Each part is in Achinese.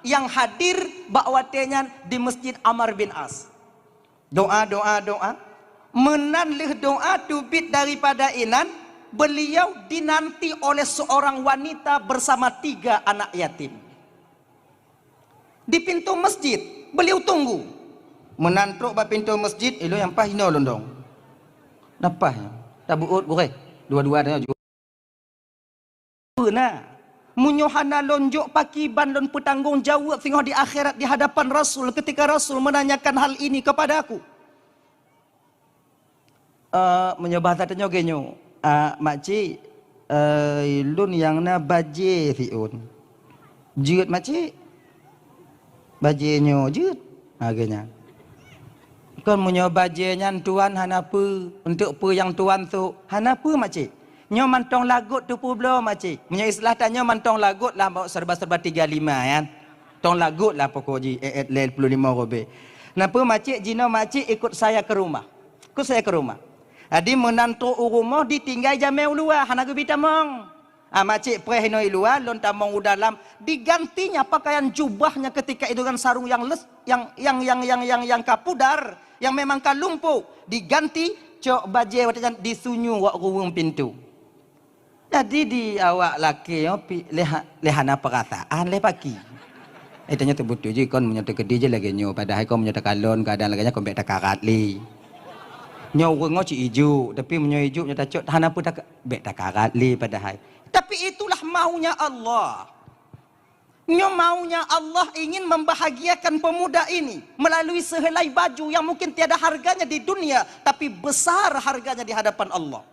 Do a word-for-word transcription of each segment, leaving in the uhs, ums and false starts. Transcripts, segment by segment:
nyang hadir bak watée nyan di Masjid Amr bin As. Doa, doa, doa. Meunan lheueh doa teubiet daripada inan, beliau dinanti oleh seorang wanita bersama tiga anak yatim. Di pintu masjid, beliau tunggu. Meunan trok bak pintu masjid, ilôn nyang paih inoe lôn dong. Na paih nyoe? Tabeuôt gurée. Dua-dua nyoe jeuet. Peue na? Meunyoe hana lôn jok, pakriban lôn peutanggong jaweueb singoh di akhirat di hadapan Rasul ketika Rasul menanyakan hal ini kepada aku? Eh, meunyoe bahasa tanyoe geuh nyoe, ah, makcik, eh, lôn nyang na bajée siôn. Jeuet makcik? Bajée nyoe jeuet. Ha, geuh nyan. Kon meunyoe bajée nyan tuan hana peue, untuk peue nyang tuan sôk, hana peue makcik. Nyoe mantong lagot teupeubloe makcik. Meunyoe istilah tanyoe mantong lagot lah, bawa serba-serba tiga lima, kan. Tong lagot lah pokok jih, eh, eh, lhèe ploh limong rubèe. Napa makcik, jinoe makcik ikut saya ke rumah. Ikut saya ke rumah. Jadi meunan trok u rumoh ditinggai jamèe u luwa, hana geubi tamong. Ah, makcik preh inoe i luwa, lôn tamong u dalam. Digantinya pakaian jubahnya ketika itu dengan sarung yang les-, yang, yang ka pudar, yang memang ka lumpuh. Diganti, cok bajèe watèe nyan disunyu wak ruweueng pintu. Jadi di awak lakèe nyoe pi-, lé ha-, lé hana peurasaan lé paki. Eh, tanyoe teubeutôi jih kon meunyoe teukeudi jih lagèe nyoe, padahai kon meunyoe takalon keuadaan lagèe nyan kon bèk takarat lé. Nyoe ureueng nyoe cit ijuk, tapi meunyoe ijuk nyoe tacok hana peue taka-, bèk takarat lé padahai. Tapi itulah maunya Allah. Nyoe maunya Allah ingin membahagiakan pemuda ini melalui sehelai baju yang mungkin tiada harganya di dunia, tapi besar harganya di hadapan Allah.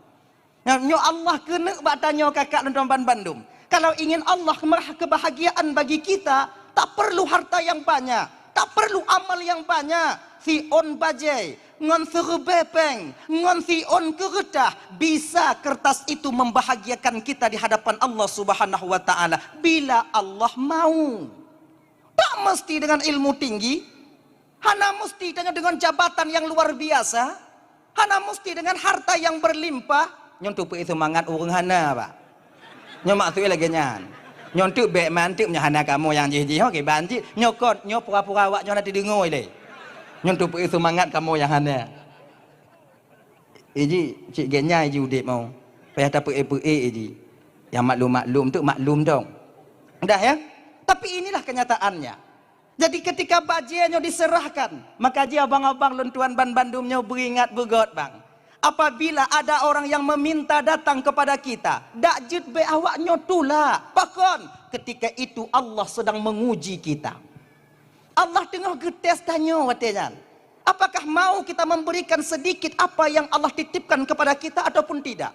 Nyoe, nyoe Allah keuneuk bak tanyoe kakak lôn tuan ban bandum. Kalau ingin Allah meurah kebahagiaan bagi kita, tak perlu harta yang banyak, tak perlu amal yang banyak. Siôn bajèe, ngon siribèe pèng, ngon siôn keureutah, bisa kertas itu membahagiakan kita di hadapan Allah Subhanahu wa Ta'ala bila Allah mau. Tak mesti dengan ilmu tinggi, hana mesti dengan, dengan jabatan yang luar biasa, hana mesti dengan harta yang berlimpah. Nyoe untuk peuék seumangat ureueng hana, Pak. Nyoe maksud lagèe nyan. Nyoe untuk bèk manteup nyoe hana kamoe nyang jih-jih, ho, kiban jih. Nyoe kon, nyoe pura-pura awak nyoe hana teudeungoe lé. Nyoe untuk peuék seumangat kamoe nyang hana. Iji, cit gét nyan iji udép mau. Payah tapeuék-peuék iji. Nyang maklum-maklum tu maklum dong. Dah ya? Tapi inilah kenyataannya. Jadi ketika bajèe nyoe diserahkan, maka ji abang-abang lôn tuan ban bandum nyoe beuingat beugöt bang. Apabila ada orang yang meminta datang kepada kita, dak jeuet bèk awak nyoe tulak. Pakon? Ketika itu Allah sedang menguji kita. Allah teungoh geutés tanyoe watèe nyan. Apakah mau kita memberikan sedikit apa yang Allah titipkan kepada kita ataupun tidak?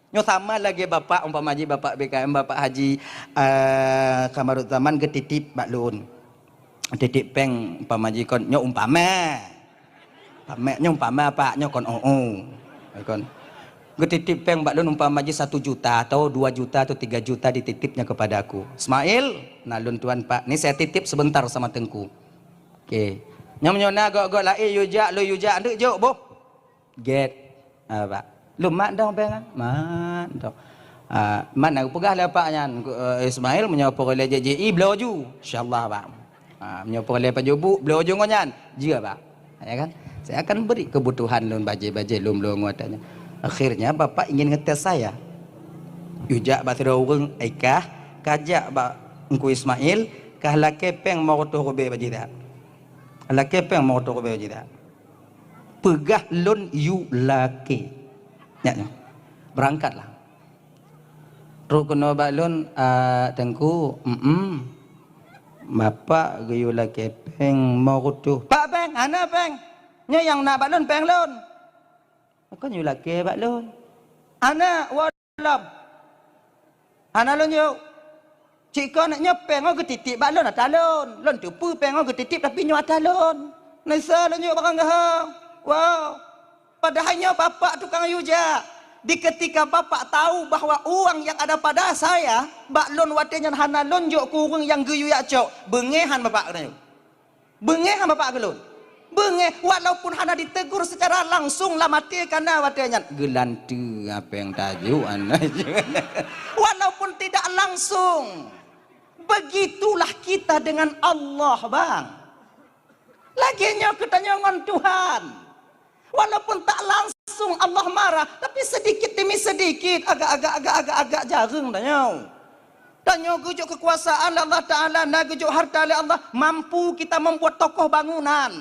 Nyoe sama lagèe bapak, umpama jih bapak B K M, bapak Haji, eh, Kamaruzzaman geutitip bak lôn. Titip pèng umpama jih kon, nyoe umpama. Umpama, nyoe umpama, Pak, nyoe kon, oh, oh. Kon. Geutitip pèng bak lôn umpama jih satu juta atau dua juta atau tiga juta dititipnya kepada aku. Ismail, na lôn tuan, Pak. Ni saya titip sebentar sama Teungku. Oke. Nyoe meunyoe na göt-göt laén yue jak, lôn yue jak, neuk jok boh. Gét. Ah, Pak. Lôn mat dong pèng ah. Mat dong. Ah, mat na geupeugah lé Pak nyan, eh, Ismail, meunyoe peureulèe J J I, bloe ju. Insyaallah, Pak. Ah, meunyoe peureulèe pajoh buet, bloe ju ngon nyan. Jeuet, Pak. Ya kan? Saya akan beri kebutuhan lôn bajèe-bajèe lôn bloe ngon watèe nyan. Akhirnya bapak ingin ngetes saya. Yue jak bak sidroe ureueng, "Ai kah, kajak bak Teungku Ismail, kah lakèe pèng limong reutôh rubèe bak jih dak? Lakèe pèng limong reutôh rubèe bak jih dak?" Peugah lôn yue lakèe. Nyak nyoe. Berangkatlah. Trok keunoe bak lôn, "Ah, Teungku, mm, bapak geuyue lakèe pèng limong reutôh." "Pak, pèng, hana pèng. Nyoe nyang na bak lôn pèng lôn." "Kon yue lakèe bak lôn." "Hana, woe lom." "Hana lôn yue." "Cit kon nyoe pèng nyoe geutitip bak lôn ata lôn. Lôn teupeue pèng nyoe geutitip tapi nyoe ata lôn. Nisa lôn yue barang geuh." Wow. Padahai nyoe bapak tukang yue jak. Di ketika bapak tahu bahwa uang yang ada pada saya, bak lôn watèe nyan hana lôn jok keu ureueng nyang geuyue jak cok, beungèh han bapak keunoe. Beungèh han bapak keu lôn. Beungèh, walaupun hana ditegur secara langsung lam até kana watèe nyan. Geulanteue apèng tajuk aneuk. Walaupun tidak langsung. Begitulah kita dengan Allah, bang. Lagèe nyoe keu tanyoe ngon Tuhan. Walaupun tak langsung Allah marah, tapi sedikit demi sedikit, agak-agak, agak-agak, agak jareueng tanyoe. Tanyoe geujok kekuasaan lé Allah Taala, na geujok harta lé Allah, mampu kita membuat tokoh bangunan.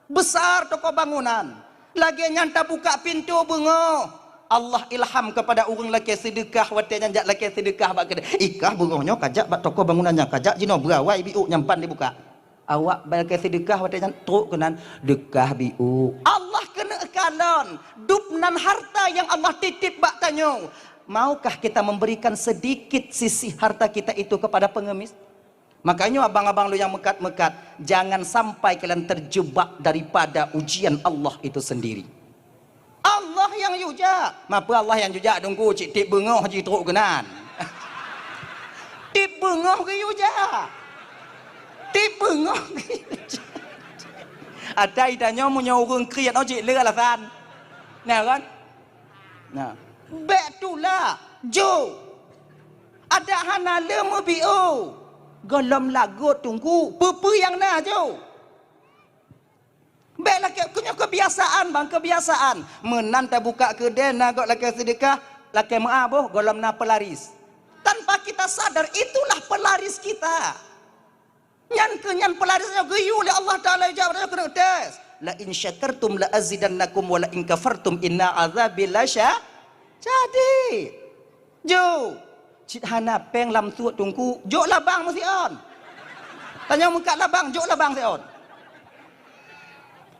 Besar tokoh bangunan. Lagèe nyan tabuka pintoe beungoh. Allah ilham kepada ureueng lakèe seudeukah, watèe nyan jak lakèe seudeukah bak keudè. Ikah beungoh nyoe kajak bak tokoh bangunan nyan, kajak jinoe beuawai biôk nyang pan dibuka. Awak bak lakèe seudeukah watèe nyan trok keunan, deukah biôk. Allah keuneuk kalon, dub nan harta nyang Allah titip bak tanyoe. Maukah kita memberikan sedikit sisi harta kita itu kepada pengemis? Makanya abang-abang lôn nyang meukat-meukat, jangan sampai kalian terjebak daripada ujian Allah itu sendiri. Allah nyang jujak. Mapa Allah nyang jujak, Teungku? Cit tiep beungoh jitrok keunan. Tiep beungoh geuyue jak. Tiep beungoh geuyue jak. Atai tanyoe meunyoe ureueng kriet, oh, cit le alasan. Nah, kan? Nah, bèk tulak, jok. Adak hana le meubiôh. Gohlom lagot, Teungku, peue-peue nyang na, jok. Bèk lakèe, keu nyoe kebiasaan, bang, kebiasaan. Meunan tabuka keudè, na gob lakèe seudeukah, lakèe meu'ah boh, gohlom na pelaris. Tanpa kita sadar, itulah pelaris kita. Nyan keuh nyan pelaris nyoe geuyue lé Allah Taala, ijak tanyoe keuneuk tes. "La in syakartum la azidannakum wa la in kafartum inna azabi lasya-," jadi. Jok. Cit hana pèng lam suet, Teungku. Jok labang meusiôn. Tanyoe meukat labang, jok labang siôn.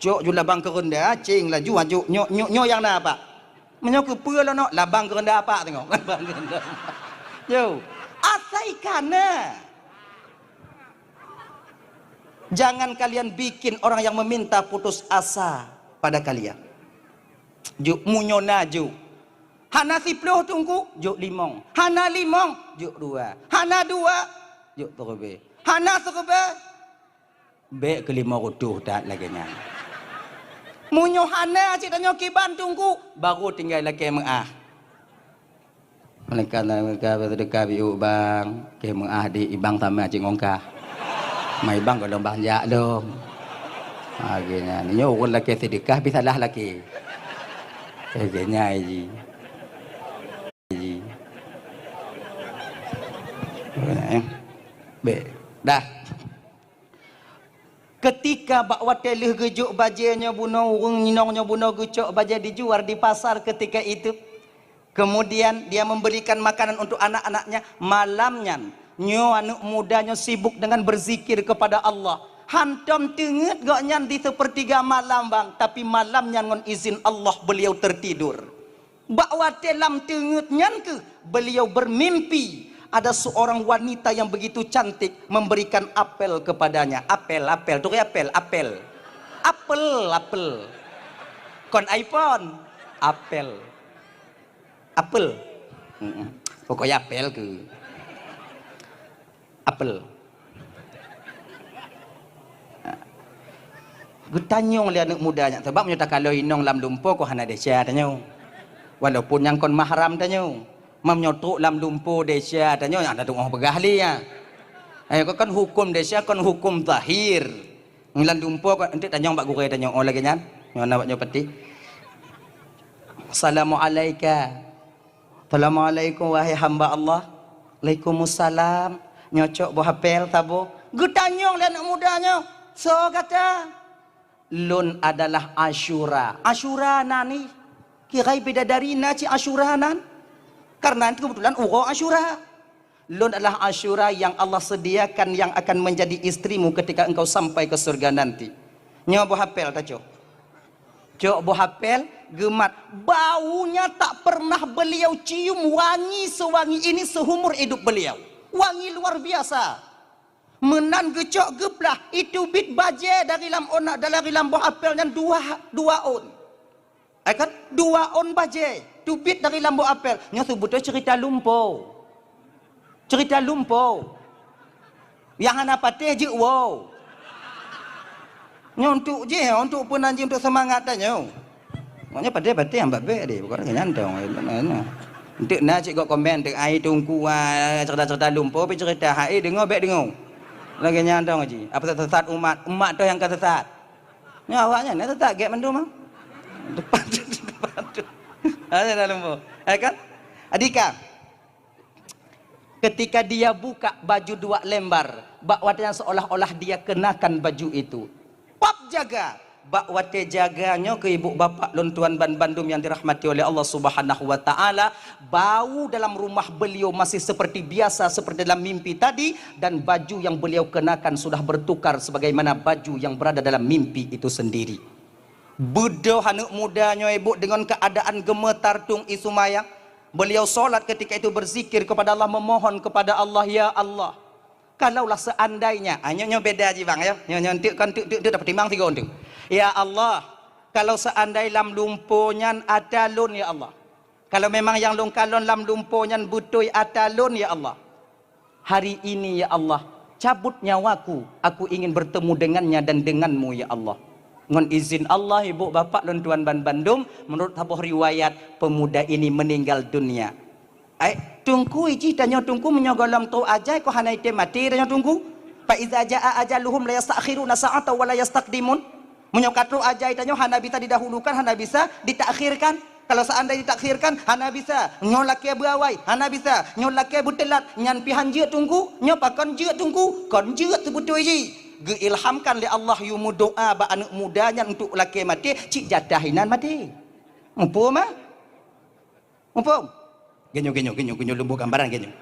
Jok ju labang keureunda, céng laju, jok. Nyoe, nyoe, nyoe nyang na, Pak. Meunyoe keupeue lôn nyoe, labang keureunda Pak teungoh. Labang keureunda. Yo. Asai ka na. Jangan kalian bikin orang yang meminta putus asa pada kalian. Jok, meunyoe na, jok. Hana siploh, Teungku, jok limong. Hana limong, jok dua. Hana dua, jok siribèe. Hana siribèe, bèk keu limong reutôh that lagèe nyan. Meunyoe hana cit tanyoe kiban, Teungku, baru tinggai lakèe meu'ah. Malaikat, malaikat, seudeukah biôk, bang. Keu meu'ah di ibang sama cit ngon kah. Ma ibang gohlom bang jak lom. Ha, lagèe nyan. Nyoe ureueng lakèe seudeukah, pi salah lakèe. Lagèe nyan ji. Ji. Eh. Bèk. Dah. Ketika bak watèe lheueh geujok bajèe nyoe bunoe, ureueng inong nyoe bunoe geucok bajèe dijual di pasar ketika itu. Kemudian dia memberikan makanan untuk anak-anaknya. Malam nyan, nyoe aneuk muda nyoe sibuk dengan berzikir kepada Allah. Hantom teungeut gobnyan di sepertiga malam, bang, tapi malam nyan ngon izin Allah beliau tertidur. Bak watèe lam teungeut nyan keuh, beliau bermimpi ada seorang wanita yang begitu cantik memberikan apel kepadanya. Apel, apel, turi apel, apel. Apel, apel. Kon iPhone, apel. Apel. Mm-mm. Pokoknya apel keuh. Apel. Geutanyong lé aneuk muda nyan, sabab meunyoe takalon inong lam lumpoe kon hana desya tanyoe. Walaupun nyan kon mahram tanyoe. Meunyoe trok lam lumpoe desya tanyoe, nyan tateungoh peugah lé nyan. Eh, kon huköm desya, kon huköm zahir. Lam lumpoe kon, enteuk tanyong bak gurèe tanyoe, oh, lagèe nyan. Nyoe na bak nyoe peuti. Assalamualaika. Assalamualaikum, wahai hamba Allah. Waalaikumsalam. Nyoe cok boh apel saboh. Geutanyong lé aneuk muda nyoe, "Soe gata?" "Lôn adalah Asyura." Asyura na ni? Kirai bidadari na cit Asyura nan? Karena itu kebetulan uroe Asyura. "Lôn adalah Asyura yang Allah sediakan yang akan menjadi istrimu ketika engkau sampai ke surga nanti." Nyoe boh apel tacok. Cok boh apel, geumat. Baunya tak pernah beliau cium wangi sewangi ini seumur hidup beliau. Wangi luar biasa. Meunan geucok geuplah, iteubiet bajèe dari lam ona-, dari lam boh apel nyan dua, dua ôn. Eh kan? Dua ôn bajèe teubiet dari lam boh apel. Nyoe seubeutôi ceurita lumpoe. Ceurita lumpoe. Nyang hana patéh jeuet woe. Nyoe untuk jih, untuk peunan jih, untuk seumangat tanyoe. Maknanya patéh-patéh nyang babék deh, bukan nyang nyantong. Enteuk na cit gok komen, enteuk ai teungku, ah, cerita-cerita lumpo, pi cerita, hai deungoe, bèk deungoe. Lagèe nyan dong ji. Apa sesat umat? Umat toh nyang ka sesat. Nyoe awaknyan na sesat gèt mandum ah. Depan tu, depan tu. Ada dalam lumpo. Ya kan? Adika, ketika dia buka baju dua lembar, bak watèe nyan seolah-olah dia kenakan baju itu. Pap jaga, bak watèe jaga nyoe keu ibu bapak lôn tuan ban bandum nyang dirahmati oleh Allah Subhanahu wa Ta'ala, bau dalam rumah beliau masih seperti biasa, seperti dalam mimpi tadi, dan baju yang beliau kenakan sudah bertukar sebagaimana baju yang berada dalam mimpi itu sendiri. Beudôh aneuk muda nyoe ibu deungon keuadaan geumeutar tueng ie sumbayang. Beliau salat ketika itu berzikir kepada Allah, memohon kepada Allah, "Ya Allah, kalaulah seandainya," ah, nyoe, nyoe beda ji bang ya. Nyoe, nyoe enteuk kan enteuk, enteuk, enteuk, tapeutimang sigoe enteuk. "Ya Allah, kalau seandai lam lumpo nyan ata lôn ya Allah. Kalau memang nyang lôn kalon lam lumpo nyan beutôi ata lôn ya Allah. Hari ini ya Allah, cabut nyawaku, aku ingin bertemu dengannya dan denganmu ya Allah." Ngon izin Allah, ibu bapak lôn tuan ban bandum, menurut saboh riwayat, pemuda ini meninggal dunia. Ai, teungku, iji tanyoe teungku, meunyoe gohlom trok ajai, kon hana item maté tanyoe teungku. "Fa iza jaa ajaluhum la yastakhiruna sa'atan wa la yastaqdimun." Meunyoe ka trok ajai tanyoe, hana bisa didahulukan, hana bisa ditakhirkan. Kalau seandai ditakhirkan, hana bisa. Nyoe lakèe beuawai, hana bisa. Nyoe lakèe beuteulat, nyan pih han jeuet teungku. Nyoe pakon jeuet teungku? Kon jeuet seubeutôi jih. Geuilhamkan lé Allah yue meudoa bak aneuk muda nyan untuk lakèe maté, cit jatah inan maté. Muphom ah? Muphom? Geunyoe, geunyoe, geunyoe, geunyoe lôn boh gambaran geunyoe.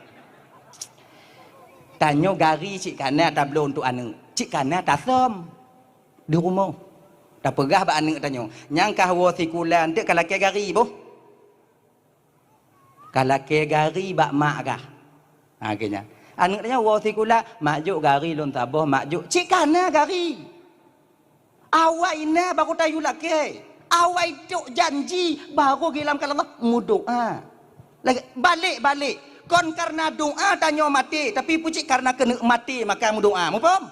Tanyoe gari cit kana tabloe untuk aneuk, cit kana tasöm di rumoh. Tapeugah bak aneuk tanyoe, "Nyang kah woe sikula, enteuk ka lakèe gari boh. Ka lakèe gari bak mak kah." Ha, geunyan. Aneuk tanyoe woe sikula, "Mak, jok gari lôn saboh, Mak, jok." Cit kana gari. Awai na baru tayue lakèe. Awai trok janji baru geuilhamkan Allah, meudoa. Lagèe, balek-balek. Kon kareuna doa tanyoe maté, tapi peue cit kareuna keuneuk maté maka meudoa. Muphom?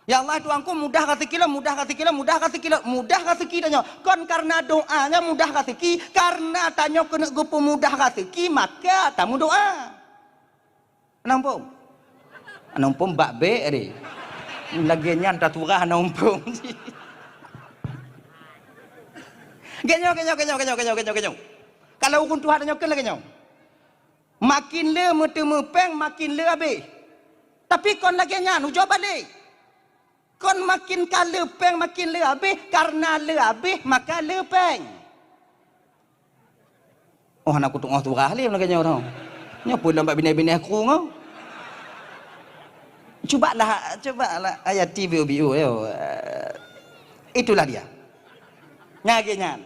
"Ya Allah, Tuhanku, mudah raseuki lôn, mudah raseuki lôn, mudah raseuki lôn, mudah raseuki tanyoe." Kon kareuna doa nyan mudah raseuki, kareuna tanyoe keuneuk geupeumudah raseuki maka tameudoa. Hana muphom? Hana muphom bak bèk deh. Lagèe nyan taturah hana muphom. Geunyoe, geunyoe, geunyoe. Kalau ureueng tuha tanyoe kheun lagèe nyoe. Makin le meuteumé pèng, makin le abéh. Tapi kon lagèe nyan, ujoe balek. Kon makin ka le pèng, makin le abéh, kareuna le abéh, maka le pèng. Oh, hana kutu'oh turah lé lagèe nyoe. Nyoe peue lom bak binèh-binèh krueng, oh. Cubalah, cubalah ayat T V O B U, yo. Itulah dia. Nah, lagèe nyan.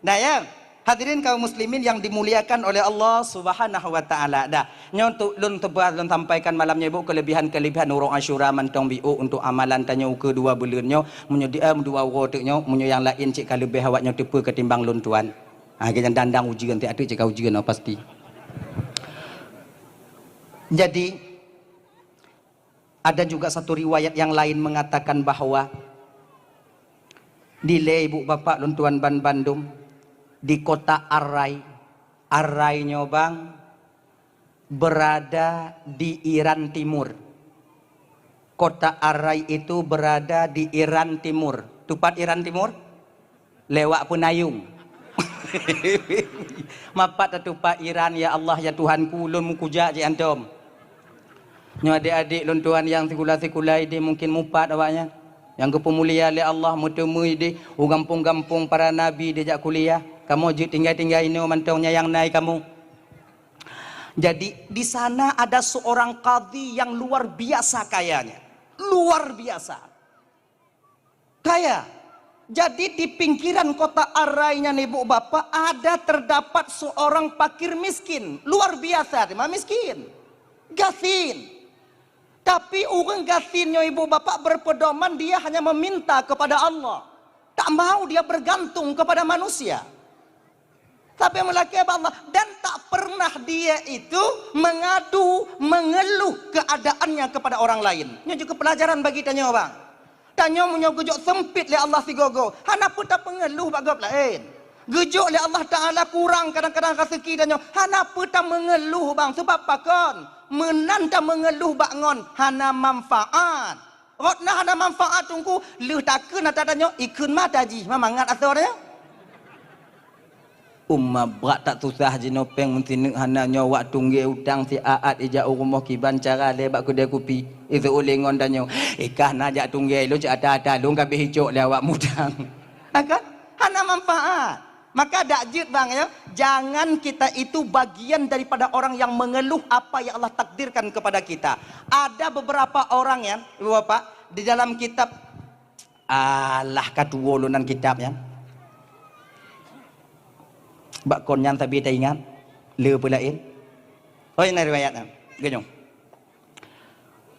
Nah, ya. Hadirin kaum muslimin yang dimuliakan oleh Allah Subhanahu wa Ta'ala. Dah, nyoe untuk lôn teuba-, lôn sampaikan malam nyoe, Bu, kelebihan-kelebihan uroe Asyura mantong biôk untuk amalan tanyoe keudua buleuen nyoe. Meunyoe di, eh, dua uroe teuk nyoe, meunyoe nyang laén cit ka leubeh awak nyoe teupeue ketimbang lôn tuan. Ha, geuh nyan dandang ujeuen, tiep ateueh cit ka ujeuen, oh, pasti. Jadi, ada juga satu riwayat yang lain mengatakan bahwa dilèe ibu bapak lôn tuan ban bandum di kota Arai. Arai nyoe bang berada di Iran Timur. Kota Arai itu berada di Iran Timur. Tupat Iran Timur? Lewat Peunayong. Mapat tatupat Iran, ya Allah, ya Tuhanku, ulôn meukujak cit antom. Nyoe adék-adék lôn tuan nyang sikula-sikula idéh mungkin mupat awaknyan. Nyang geupeumulia lé Allah meuteumé idéh u gampông-gampông para nabi dijak kuliah. Kamoe jeuet tinggai-tinggai inoe mantong nyang na i kamoe. Jadi, di sana ada seorang kadhi yang luar biasa kayanya. Luar biasa. Kaya. Jadi, di pinggiran kota Arai nyan, ibu bapak, ada terdapat seorang fakir miskin. Luar biasa, teuma miskin. Gasien. Tapi, ureueng gasien nyoe, ibu bapak, berpedoman dia hanya meminta kepada Allah. Tak mau dia bergantung kepada manusia. Tapi meulakèe bak Allah, dan tak pernah dia itu mengadu, mengeluh keadaannya kepada orang lain. Nyoe juga pelajaran bagi tanyoe, bang. Tanyoe meunyoe geujok sempit lé Allah sigoe-goe, hana peue tapeungeuluh bak gob laén. Geujok lé Allah Taala kurang kadang-kadang raseuki tanyoe. Hana peue tameungeuluh bang, sabab pakon? Meunan tameungeuluh bak ngon hana manfaat. Rot na hana manfaat teungku, lheueh takheun ata tanyoe, ikheun mata jih, ma mangat asoe nyoe. Uma brat that susah jinoe péng meusineuk hana nyoe wak tunggé utang si aat ijak u rumoh kiban cara lé bak keudè kupi. Iseuôt lé ngon tanyoe, "Eh kah na jak tunggé lôn cit ata-ata lôn ka abéh icok lé awak mutang." Ha kan? Hana manfaat. Maka dak jeuet bang ya, jangan kita itu bagian daripada orang yang mengeluh apa yang Allah takdirkan kepada kita. Ada beberapa orang ya, Ibu Bapak, di dalam kitab, alah ka tuwo lôn nan kitab nyan. Bak kon nyan sabe taingat, le peulaén. Oh, ini riwayat nyan. Geunyong.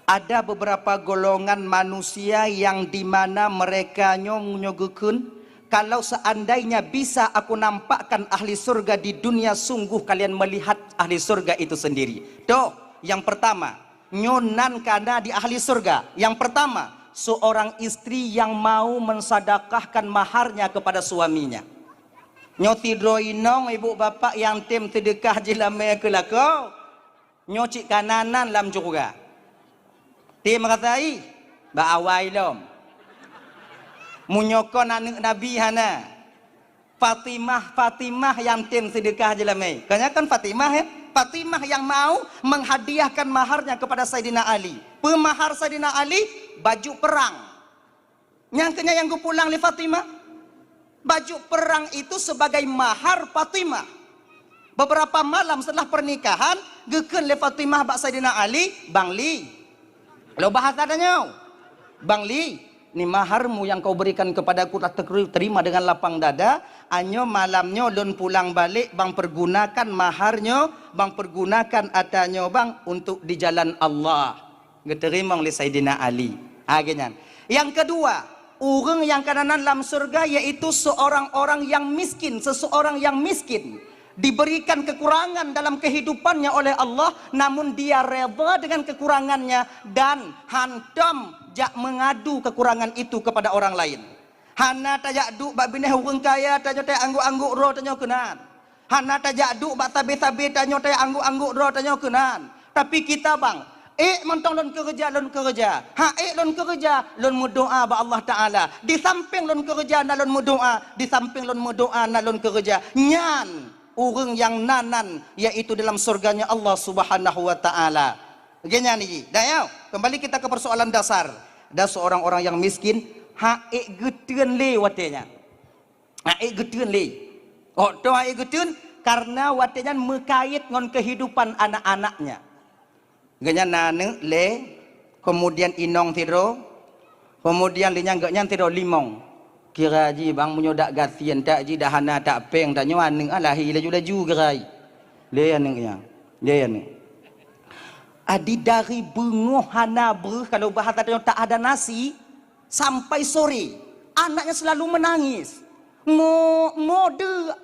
Ada beberapa golongan manusia yang di mana mereka nyoe, nyoe geukheun, "Kalau seandainya bisa aku nampakkan ahli surga di dunia, sungguh kalian melihat ahli surga itu sendiri." Toh, yang pertama, nyoe nan kana di ahli surga. Yang pertama, seorang istri yang mau mensedekahkan maharnya kepada suaminya. Nyoe sidroe inong ibu bapak nyang tem seudeukah jih lamé keu lakoe. Nyoe cit kana nan lam syeuruga. Tem rasa ih, bak awai lom. Meunyoe kon aneuk Nabi hana. Fatimah, Fatimah nyang tem seudeukah jih lamé. Kon nyan kan Fatimah ya? Fatimah yang mau menghadiahkan maharnya kepada Saidina Ali. Peue mahar Saidina Ali? Baju perang. Nyang keu nyan nyang geupulang lé Fatimah. Baju perang itu sebagai mahar Fatimah. Beberapa malam setelah pernikahan, geukheun lé Fatimah bak Saidina Ali, "Bang Li." Lo bahasa tanyoe, "Bang Li, ni maharmu yang kau berikan kepadaku telah terima dengan lapang dada. Anyoe malam nyoe lôn pulang balek, bang pergunakan mahar nyoe, bang pergunakan ata nyoe bang untuk di jalan Allah." Geuteurimong lé Saidina Ali. Ha, geuhnyan. Yang kedua, ureuëng nyang kana nan lam syeuruga yaitu seorang orang yang miskin, seseorang yang miskin. Diberikan kekurangan dalam kehidupannya oleh Allah, namun dia redha dengan kekurangannya dan hantom jak mengadu kekurangan itu kepada orang lain. Hana tajak duek bak binéh ureuëng kaya, tanyoe taanggok-anggok droe tanyoe keunan. Hana tajak duek bak sabe-sabe, tanyoe taanggok-anggok droe tanyoe keunan. Tapi kita bang, ék mantong lôn keureuja, lôn keureuja. Ha ék lôn keureuja, lôn meudoa bak Allah Taala. Di sampéng lôn keureuja na lôn meudoa, di sampéng lôn meudoa na lôn keureuja. Nyan ureuëng nyang na nan, yaitu dalam syurganya Allah Subhanahu wa Taala. Geuhnyan jih. Dah ya, kembali kita ke persoalan dasar. Ada seorang orang yang miskin, ha ék geuteun lé watée nyan. Ha ék geuteun lé. Oh, toh ha ék geuteun karena watée nyan meukait ngon kehidupan anak-anaknya. Geuhnyan na aneuk lé, kemudian inong sidroe, kemudian lé nyan geuhnyan sidroe limong. Kira jih bang meunyoe dak gasien tak jih dah hana tak péng tanyoe aneuk ah lahé laju-laju kira jih. Lé aneuk nyan, lé aneuk. Adi dari beungoh hana breuh kalau bahasa tanyoe tak ada nasi sampai sore. Anaknya selalu menangis. Mo, mo deuk,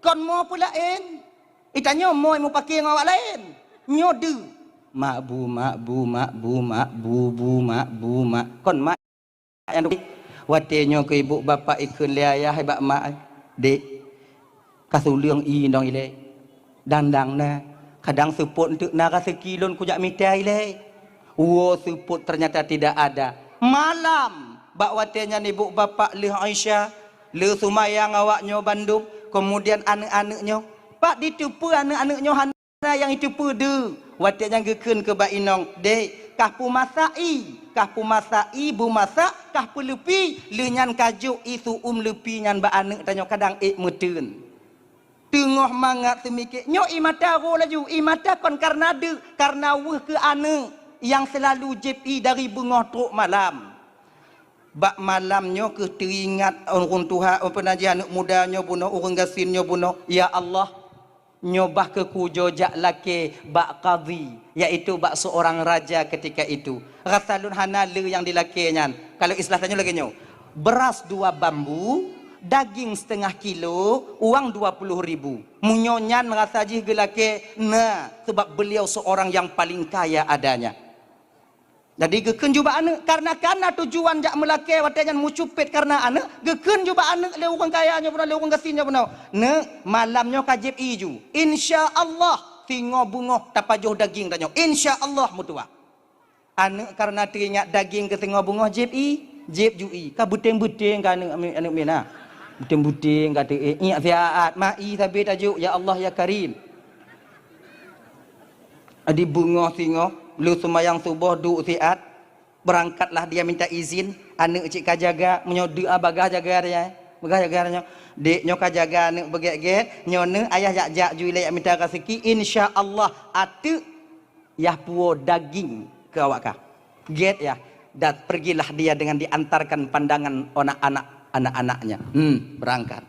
kon mo peulaén. Itanyoe moi mupakée ngon awak laén. Nyoe deuh. Mak bu, mak bu, mak bu, mak bu, bu, mak bu, mak. Kon mak nyang duk. Watée nyoe keu ibu bapak ikheun lé ayah bak mak, "Dek, ka suleueng i nong ilée. Dang-dang na, kadang seupôt enteuk na raseuki lôn kujak mita ilée." Woe seupôt ternyata tidak ada. Malam, bak watée nyan ibu bapak lheueh Isya, lheueh seumayang awak nyoe bandum, kemudian aneuk-aneuk nyoe. Pat diteupeue aneuk-aneuk nyoe hana nyang iteupeue deuh. Watée nyan geukheun keu bak inong, "Dek, kah peumasak i, kah peumasak i, beumasak, kah peuleupi." Lheueh nyan ka jok i su-uem leupi nyan bak aneuk tanyoe kadang ék meuteun. Teungoh mangat seumiké, nyoe i mata ro laju, i mata kon kareuna deuk, kareuna weueh keu aneuk nyang seulalu jieb i dari beungoh trok malam. Bak malam nyoe kheueh teuingat ureuëng tuha, peue nan jih aneuk muda nyoe bunoe, ureuëng gasien nyoe bunoe, "Ya Allah, nyoe bah keu kujoe jak lakée bak kadhi, yaitu bak seurang raja ketika itu. Rasa lôn hana le nyang dilakée nyan." Kalau istilah tanyoe lagée nyoe, beras dua bambu, daging setengah kilo, uang dua puluh ribu. Meunyoe nyan rasa jih geulakée, na, sebab beliau seorang yang paling kaya adanya. Jadi geukheun ju bak aneuk, karena, karena tujuan jak meulakée watée nyan meucupet karena aneuk, geukheun ju bak aneuk lé ureuëng kaya nyoe bunoe, lé ureuëng gasien nyoe bunoe, "Neuk, malam nyoe ka jieb ie ju. Insya Allah, singoh beungoh tapajoh daging tanyoe. Insya Allah meutuwah." Aneuk karena teuingat daging keu singoh beungoh jieb ie, jieb ju ie. Ka beuténg-beuténg ka aneuk, aneuk, aneuk mina. Beuténg-beuténg ka teuingat siat, ma ie sabe tajok, "Ya Allah, ya Karim." Di beungoh singoh, lheueh seumayang suboh duek siat, beurangkatlah dia minta izin, aneuk cit ka jaga, meunyoe deuek, ah, bagaih jaga dia, bagaih jaga dia nyoe. Dek nyoe ka jaga aneuk beugét-gét, nyoe neuk ayah jak-jak ju ilée jak minta raseuki, insya Allah ateueh yah puwoe daging keu awak kah. Gét yah, dan pergilah dia dengan diantarkan pandangan anak-anak, anak-anaknya. Hmm, beurangkat.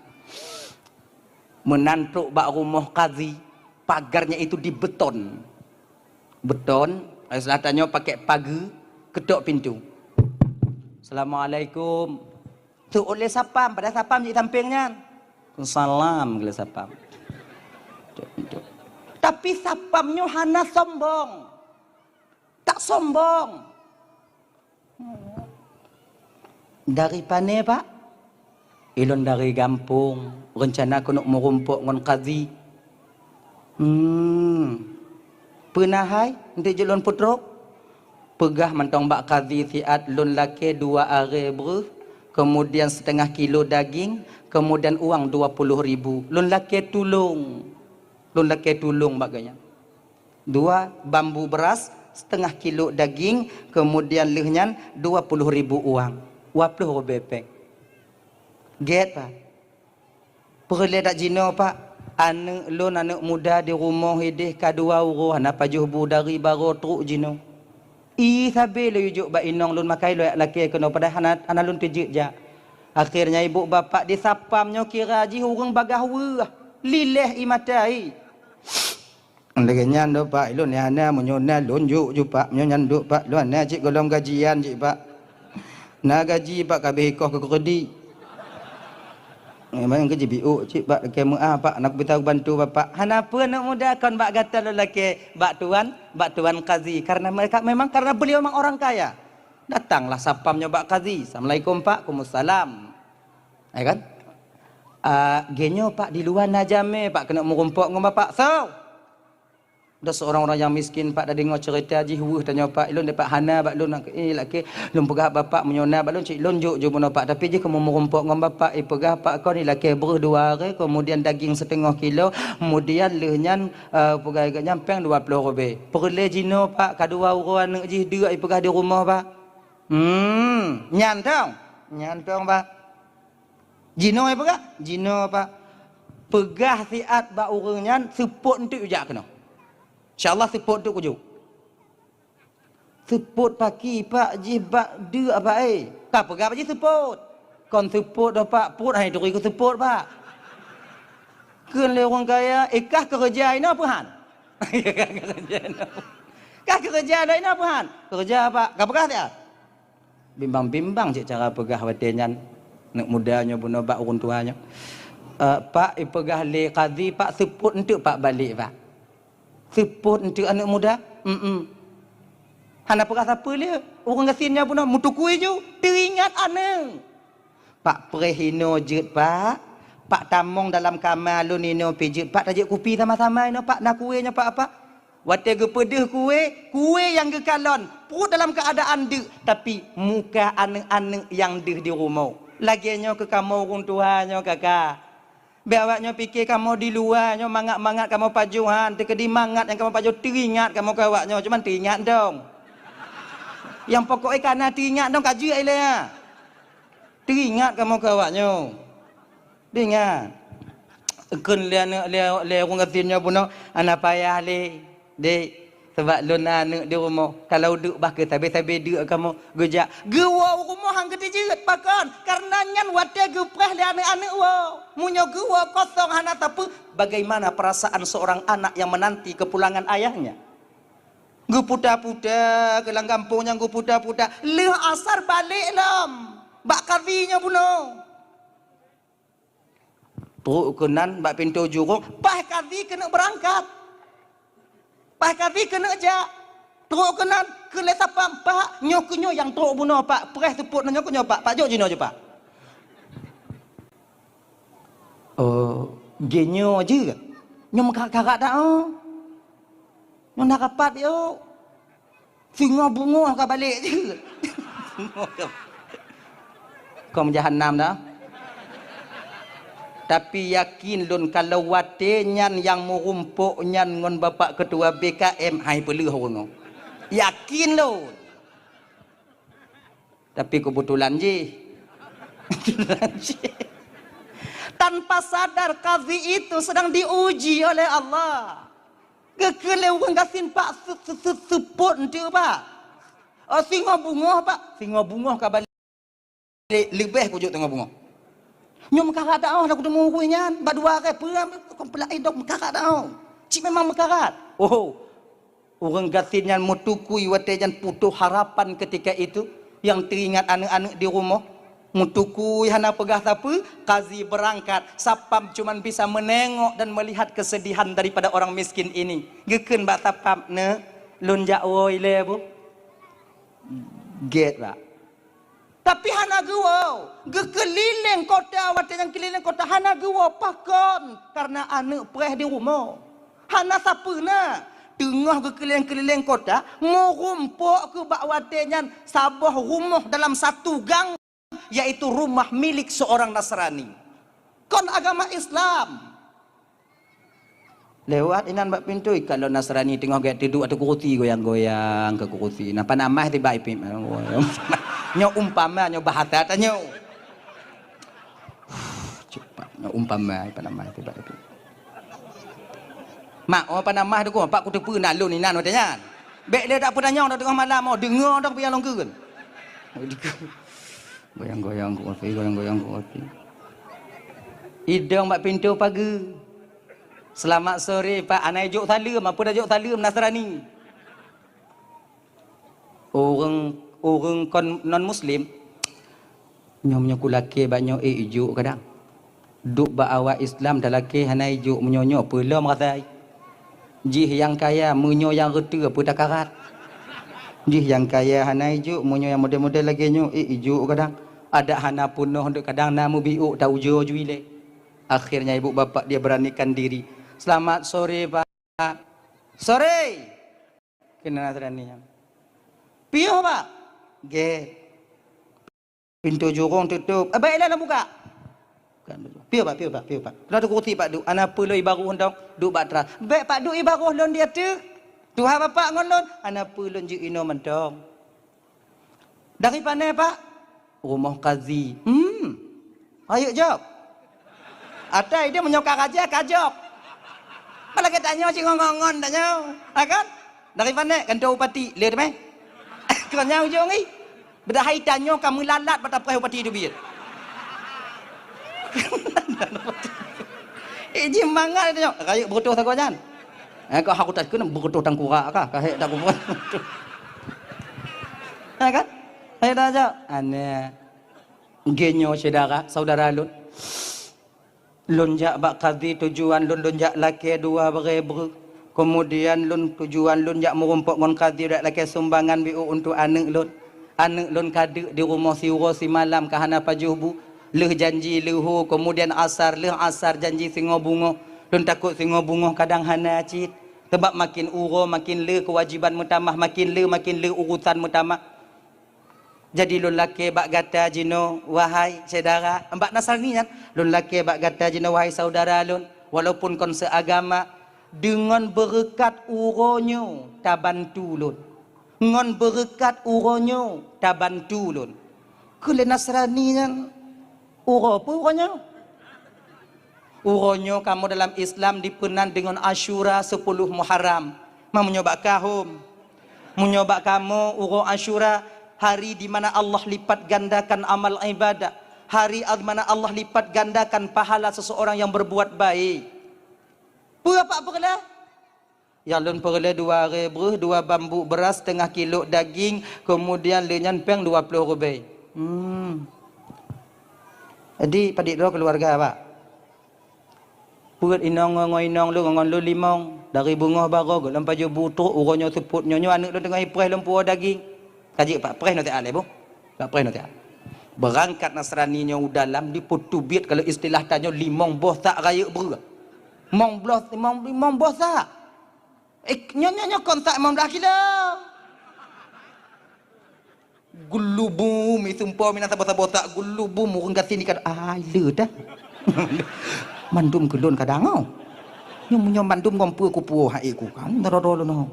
Meunan trok bak rumoh kazi, pagarnya itu dibeton. Beton, eh, seulatan nyoe pakai pageue, ketok pintu. "Assalamualaikum." Teuôt lé sapam, padahai sapam di sampéng nyan. "Salam," geulé sapam. Ketok pintu. Tapi sapam nyoe hana sombong. Tak sombong. "Dari pane, Pak?" "Ilôn dari gampông, reuncana keuneuk meurumpok ngon kazi." "Hmm. Peue na hai, eunteuk jeuet lôn peutrok?" "Peugah mantong bak kazi siat lôn lakée dua arée breueh, keumudian siteungoh kilo daging, keumudian uang dua puluh ribu. Lôn lakée tulông. Lôn lakée tulông bak geuhnyan." Dua bambu beuras, siteungoh kilo daging, keumudian lheueh nyan dua puluh ribu uang, dua puluh ribée péng. Gét, Pak. Peureulée that jinoe, Pak. Aneuk lôn, aneuk muda di rumoh ideh ka dua uroe hana pajoh bu dari baroe trok jinoe. Ie sabe lôn jok bak inong lôn, maka ilôn jak lakée keunoe, padahai hana, hana lôn teujeuet jak. Akhirnya ibu bapak di sapam nyoe kira jih ureuëng bagaih weueh, liléh ie mata ie. Lagée nyan do, Pak, ilôn nyang hana, meunyoe na lôn jok ju, Pak. Meunyoe nyan duek, Pak, lôn hana cit gohlom gajian cit, Pak. Na gaji, Pak, ka abéh ikoh keu keureudi. Memang keu jibiuk cit, Pak, lakée meuah, Pak, hana kupeue tabantu Bapak. Hana peue, aneuk muda, kon bak gata lôn lakée, bak tuan, bak tuan kazi. Karena mereka, memang karena beliau memang orang kaya. Datanglah sapam nyoe bak kazi. "Assalamualaikum, Pak." "Waalaikumsalam." Ya kan? "Ah, geuhnyoe, Pak, di luwa na jamé, Pak, keuneuk meurumpok ngon Bapak." "Soe?" "Ada seorang orang yang miskin, Pak, dah deungoe cerita jih weueh tanyoe, Pak. Ilôn, Pak, hana bak lôn, eh, lakée lôn peugah Bapak, meunyoe na bak lôn cit lôn jok ju bunoe, Pak. Tapi jih keuneuk meurumpok ngon Bapak, ipeugah, Pak, kon ilakée breueh dua arée, keumudian daging siteungoh kilo, keumudian lheueh nyan, eh, peugah geuhnyan péng dua puluh ribée. Peureulée jinoe, Pak, ka dua uroe aneuk jih duek ipeugah di rumoh, Pak." "Hmm, nyan tong." "Nyan tong, Pak." "Jinoe ipeugah?" "Jinoe, Pak." "Peugah siat bak ureuëng nyan, seupôt eunteuk jak keunoe. Insya Allah seupôt eunteuk kujok." "Seupôt paki, Pak, jih bak deuk, Pak, eh?" "Ka peugah bak jih seupôt." "Kon seupôt doh, Pak, pôt hai turi keu seupôt, Pak." Kheun lé ureuëng kaya, "Eh, kah keureuja inoe peue han?" "Kah keureuja inoe peue han?" "Keureuja, Pak." "Ka peugah siat?" Bimbang-bimbang cit cara peugah watée nyan. Aneuk muda nyoe bunoe bak ureuëng tuha nyoe. "Eh, Pak, ipeugah lé kazi, Pak, seupôt eunteuk, Pak, balek, Pak." "Seupôt eunteuk, aneuk muda?" "Mm-mm." Hana peugah sapeue lé, ureuëng gasien nyan bunoe meutukui ju, teuingat aneuk. "Pak, preh inoe jeuet, Pak. Pak, tamong dalam kama lôn inoe pih jeuet, Pak, tajok kupi sama-sama inoe, Pak, na kue nyoe, Pak, Pak." Watée geupeudeuh kue, kue nyang geukalon, pruet dalam keuadaan deuk, tapi muka aneuk-aneuk nyang deuh di rumoh. Lagée nyoe keu kamoe ureuëng tuha nyoe, Kaka. Bèk awak nyoe pike kamoe di luwa nyoe mangat-mangat kamoe pajoh han, teukeudi mangat nyang kamoe pajoh teuingat kamoe keu awak nyoe, cuman teuingat dong. Nyang pokok ka na teuingat dong ka jeuet ilée nyan. Teuingat kamoe keu awak nyoe. Teuingat. Kheun lé aneuk lé, lé ureuëng gasien nyoe bunoe, hana payah lé. Dek, sabab lôn na aneuk di rumoh, kalau duek bah keu sabe-sabe duek kamoe geujak. Geuwoe u rumoh han geuteujeuet, pakon? Karena nyan watée geupreh lé aneuk-aneuk woe. Meunyoe geuwoe kosong hana sapeue, bagaimana perasaan seorang anak yang menanti kepulangan ayahnya? Geuputa-puta keu lam gampông nyan, geuputa-puta. Lheueh asar balek lom. Bak kazi nyoe bunoe. Trok keunan bak pintoe jurông, paih kazi keuneuk beurangkat. Paih kazi keuneuk jak. Trok keunan, keu lé sapam, "Pak, nyoe keu nyoe nyang trok bunoe, Pak. Preh seupôt nyoe keu nyoe, Pak. Pak, jok jinoe ju, Pak." "Oh, jih nyoe jeuet. Nyoe meukarat-karat dak, oh. Nyoe na rapat, yo. Singoh beungoh ka balek jeuet." Kom jahanam dah. Tapi yakin lôn, kalau watée nyan nyang meurumpok nyan ngon Bapak Ketua B K M, hai peuleueh ureuëng nyoe. Yakin lôn. Tapi kebetulan jih. Kebetulan jih. Tanpa sadar, kadhi itu sedang diuji oleh Allah. Geukheun lé ureuëng gasien, "Pak, se-, se-, se-, seupôt eunteuk, Pak." "Oh, singoh beungoh, Pak." Singoh beungoh ka balek, leubeh kujok singoh beungoh. "Nyoe meukarat dak, oh, dah kuteumé ureuëng nyan, bak dua hari peue, kon peulak idong meukarat dak, oh. Cit memang meukarat." Oh, ureuëng gasien nyan meutukui watée nyan, putus harapan ketika itu, nyang teuingat aneuëk-aneuëk di rumoh. Meutukui hana peugah sapeue, kadhi beurangkat, sapam cuman bisa meunengok dan melihat kesedihan daripada orang miskin ini. Geukheun bak sapam, "Neuk, lôn jak woe ilée, Bu." Gét, Pak. Tapi hana geuwoe, geukeulileng kota, watée nyang keulileng kota hana geuwoe. Pakon? Kareuna aneuëk preh di rumoh. Hana sapeue na. Teungoh geukeulileng-keulileng kota, meurumpok keuh bak watée nyan saboh rumoh dalam satu gang, yaitu rumah milik seorang Nasrani. Kon agama Islam. Lewat inan bak pintu, ikalon Nasrani teungoh gét teuduek ateueh kurusi, goyang-goyang keu kurusi. Nah, panamah tiba ipip. Nyoe umpama, nyoe bahasa tanyoe. Cepat, nyoe umpama, panamah tiba ipip. Mak, oh, panamah tu, Pak, kuteupeue na lôn inan watée nyan. Bék lé tak peutanyong dah teungoh malam, oh, deungoe dah piang lôn keuen. Goyang-goyang kurusi, goyang-goyang kurusi. Idong bak pintu pageue. "Selamat sore, Pak." Hana ijok saleuem, apa dah jok saleuem Nasrani. Ureuëng, ureuëng kon non muslim, "Nyoe meunyoe kulakée bak nyoe, ék ijok kadang. Duek bak awak Islam talakée hana ijok, meunyoe nyoe peue lom rasai. Jih nyang kaya, meunyoe nyang reuteuh peue takarat. Jih nyang kaya hana ijok, meunyoe nyang model-model lagée nyoe, ék ijok kadang. Adak hana peunoh deuek kadang na meubiôk ta ujoe ju ilée." Akhirnya ibu bapak dia beranikan diri. "Selamat sore, Pak." "Sore!" Keunan Nasrani nyan. "Piôh, Pak?" "Gét." "Pintu jurông tutup." "Ah, baiklah, lôn buka." "Piôh, Pak, piôh, Pak, piôh, Pak." Keunan teukutik Pak duek. "Hana peue lôn ibaroh dong, duek bak teras." "Bék Pak duek ibaroh lôn di ateueh. Tuha Bapak ngon lôn." "Hana peue, lôn jeuet inoe mantong." "Dari pane, Pak?" "Rumoh kazi." "Hmm. Rayeuk jok." Atai dia meunyoe ka raja, ka jok. Malah geutanyoe cit ngon-ngon tanyoe. Ha kan? "Dari pane?" "Kantor bupati." "Lé teumé." Kon nyang ujong ih. Padahai tanyoe ka meulalat bak tapreh bupati teubiet. Eh, jih mangat tanyoe. "Rayeuk beureutôh sagoe nyan." Eh, kau haku tak kena beureutôh tangkurak kah? Ka hék tak kubuat. Ha kan? Hai dah jok. Aneh. Genyo syedara, saudara lôn. Lôn jak bak kadhi, tujuan lôn, lôn jak lakée dua barée breuh. Keumudian lôn, tujuan lôn jak meurumpok ngon kadhi, jak lakée sumbangan biôh untuk aneuëk lôn. Aneuëk lôn ka deuk di rumoh siuroe simalam, ka hana pajoh bu. Lheueh janji leuho, keumudian asar, lheueh asar janji singoh beungoh. Lôn takot singoh beungoh kadang hana cit. Sabab makin uroe makin le keuwajiban meutamah, makin le makin le urusan meutamah. Jadi lôn lakée bak gata jinoe, wahai syedara, bak Nasrani nyan, lôn lakée bak gata jinoe, wahai saudara lôn, walaupun kon seuagama, deungon beureukat uroe nyoe tabantu lôn. Ngon beureukat uroe nyoe tabantu lôn. Keu lé Nasrani nyan, uroe peue uroe nyoe? Uroe nyoe kamoe dalam Islam dipeunan deungon Asyura, sepuluh Muharram. Ma meunyoe bak kahom. Meunyoe bak kamoe, uroe Asyura, hari di mana Allah lipat gandakan amal ibadah. Hari di mana Allah lipat gandakan pahala seseorang yang berbuat baik. Peue Pak peureulée? Nyang lôn peureulée dua rée breuh, dua bambu beuras, teungoh kilo daging, keumudian lé nyan péng dua ploh ribée. Hmm. Jadi, padit droe keuluwarga, Pak? Peuet inong ngon inong lôn, ngon lôn limong. Dari beungoh baroe goh lom pajoh bu trok, uroe nyoe seupôt nyoe, nyoe aneuk lôn teungoh ipreh lôn puwoe daging. Ka jeuet Pak, preh nyoe siat lé boh. Ka preh nyoe siat. Beurangkat Nasrani nyoe u dalam, dipeuteubiet kalau istilah tanyoe limong boh sak rayeuk breueh. Limong boh, limong, limong boh sak. Eh, nyoe, nyoe, nyoe kon sak limong blah kilo. Gulubum, iseumpom inan saboh-saboh sak gulubum, ureueng gasien ikat, ai, le dah. Mandum keu lôn kadang, oh. Nyoe, nyoe mandum ngon peue kupuwoe hai ku, kan, doro-doro lôn, oh.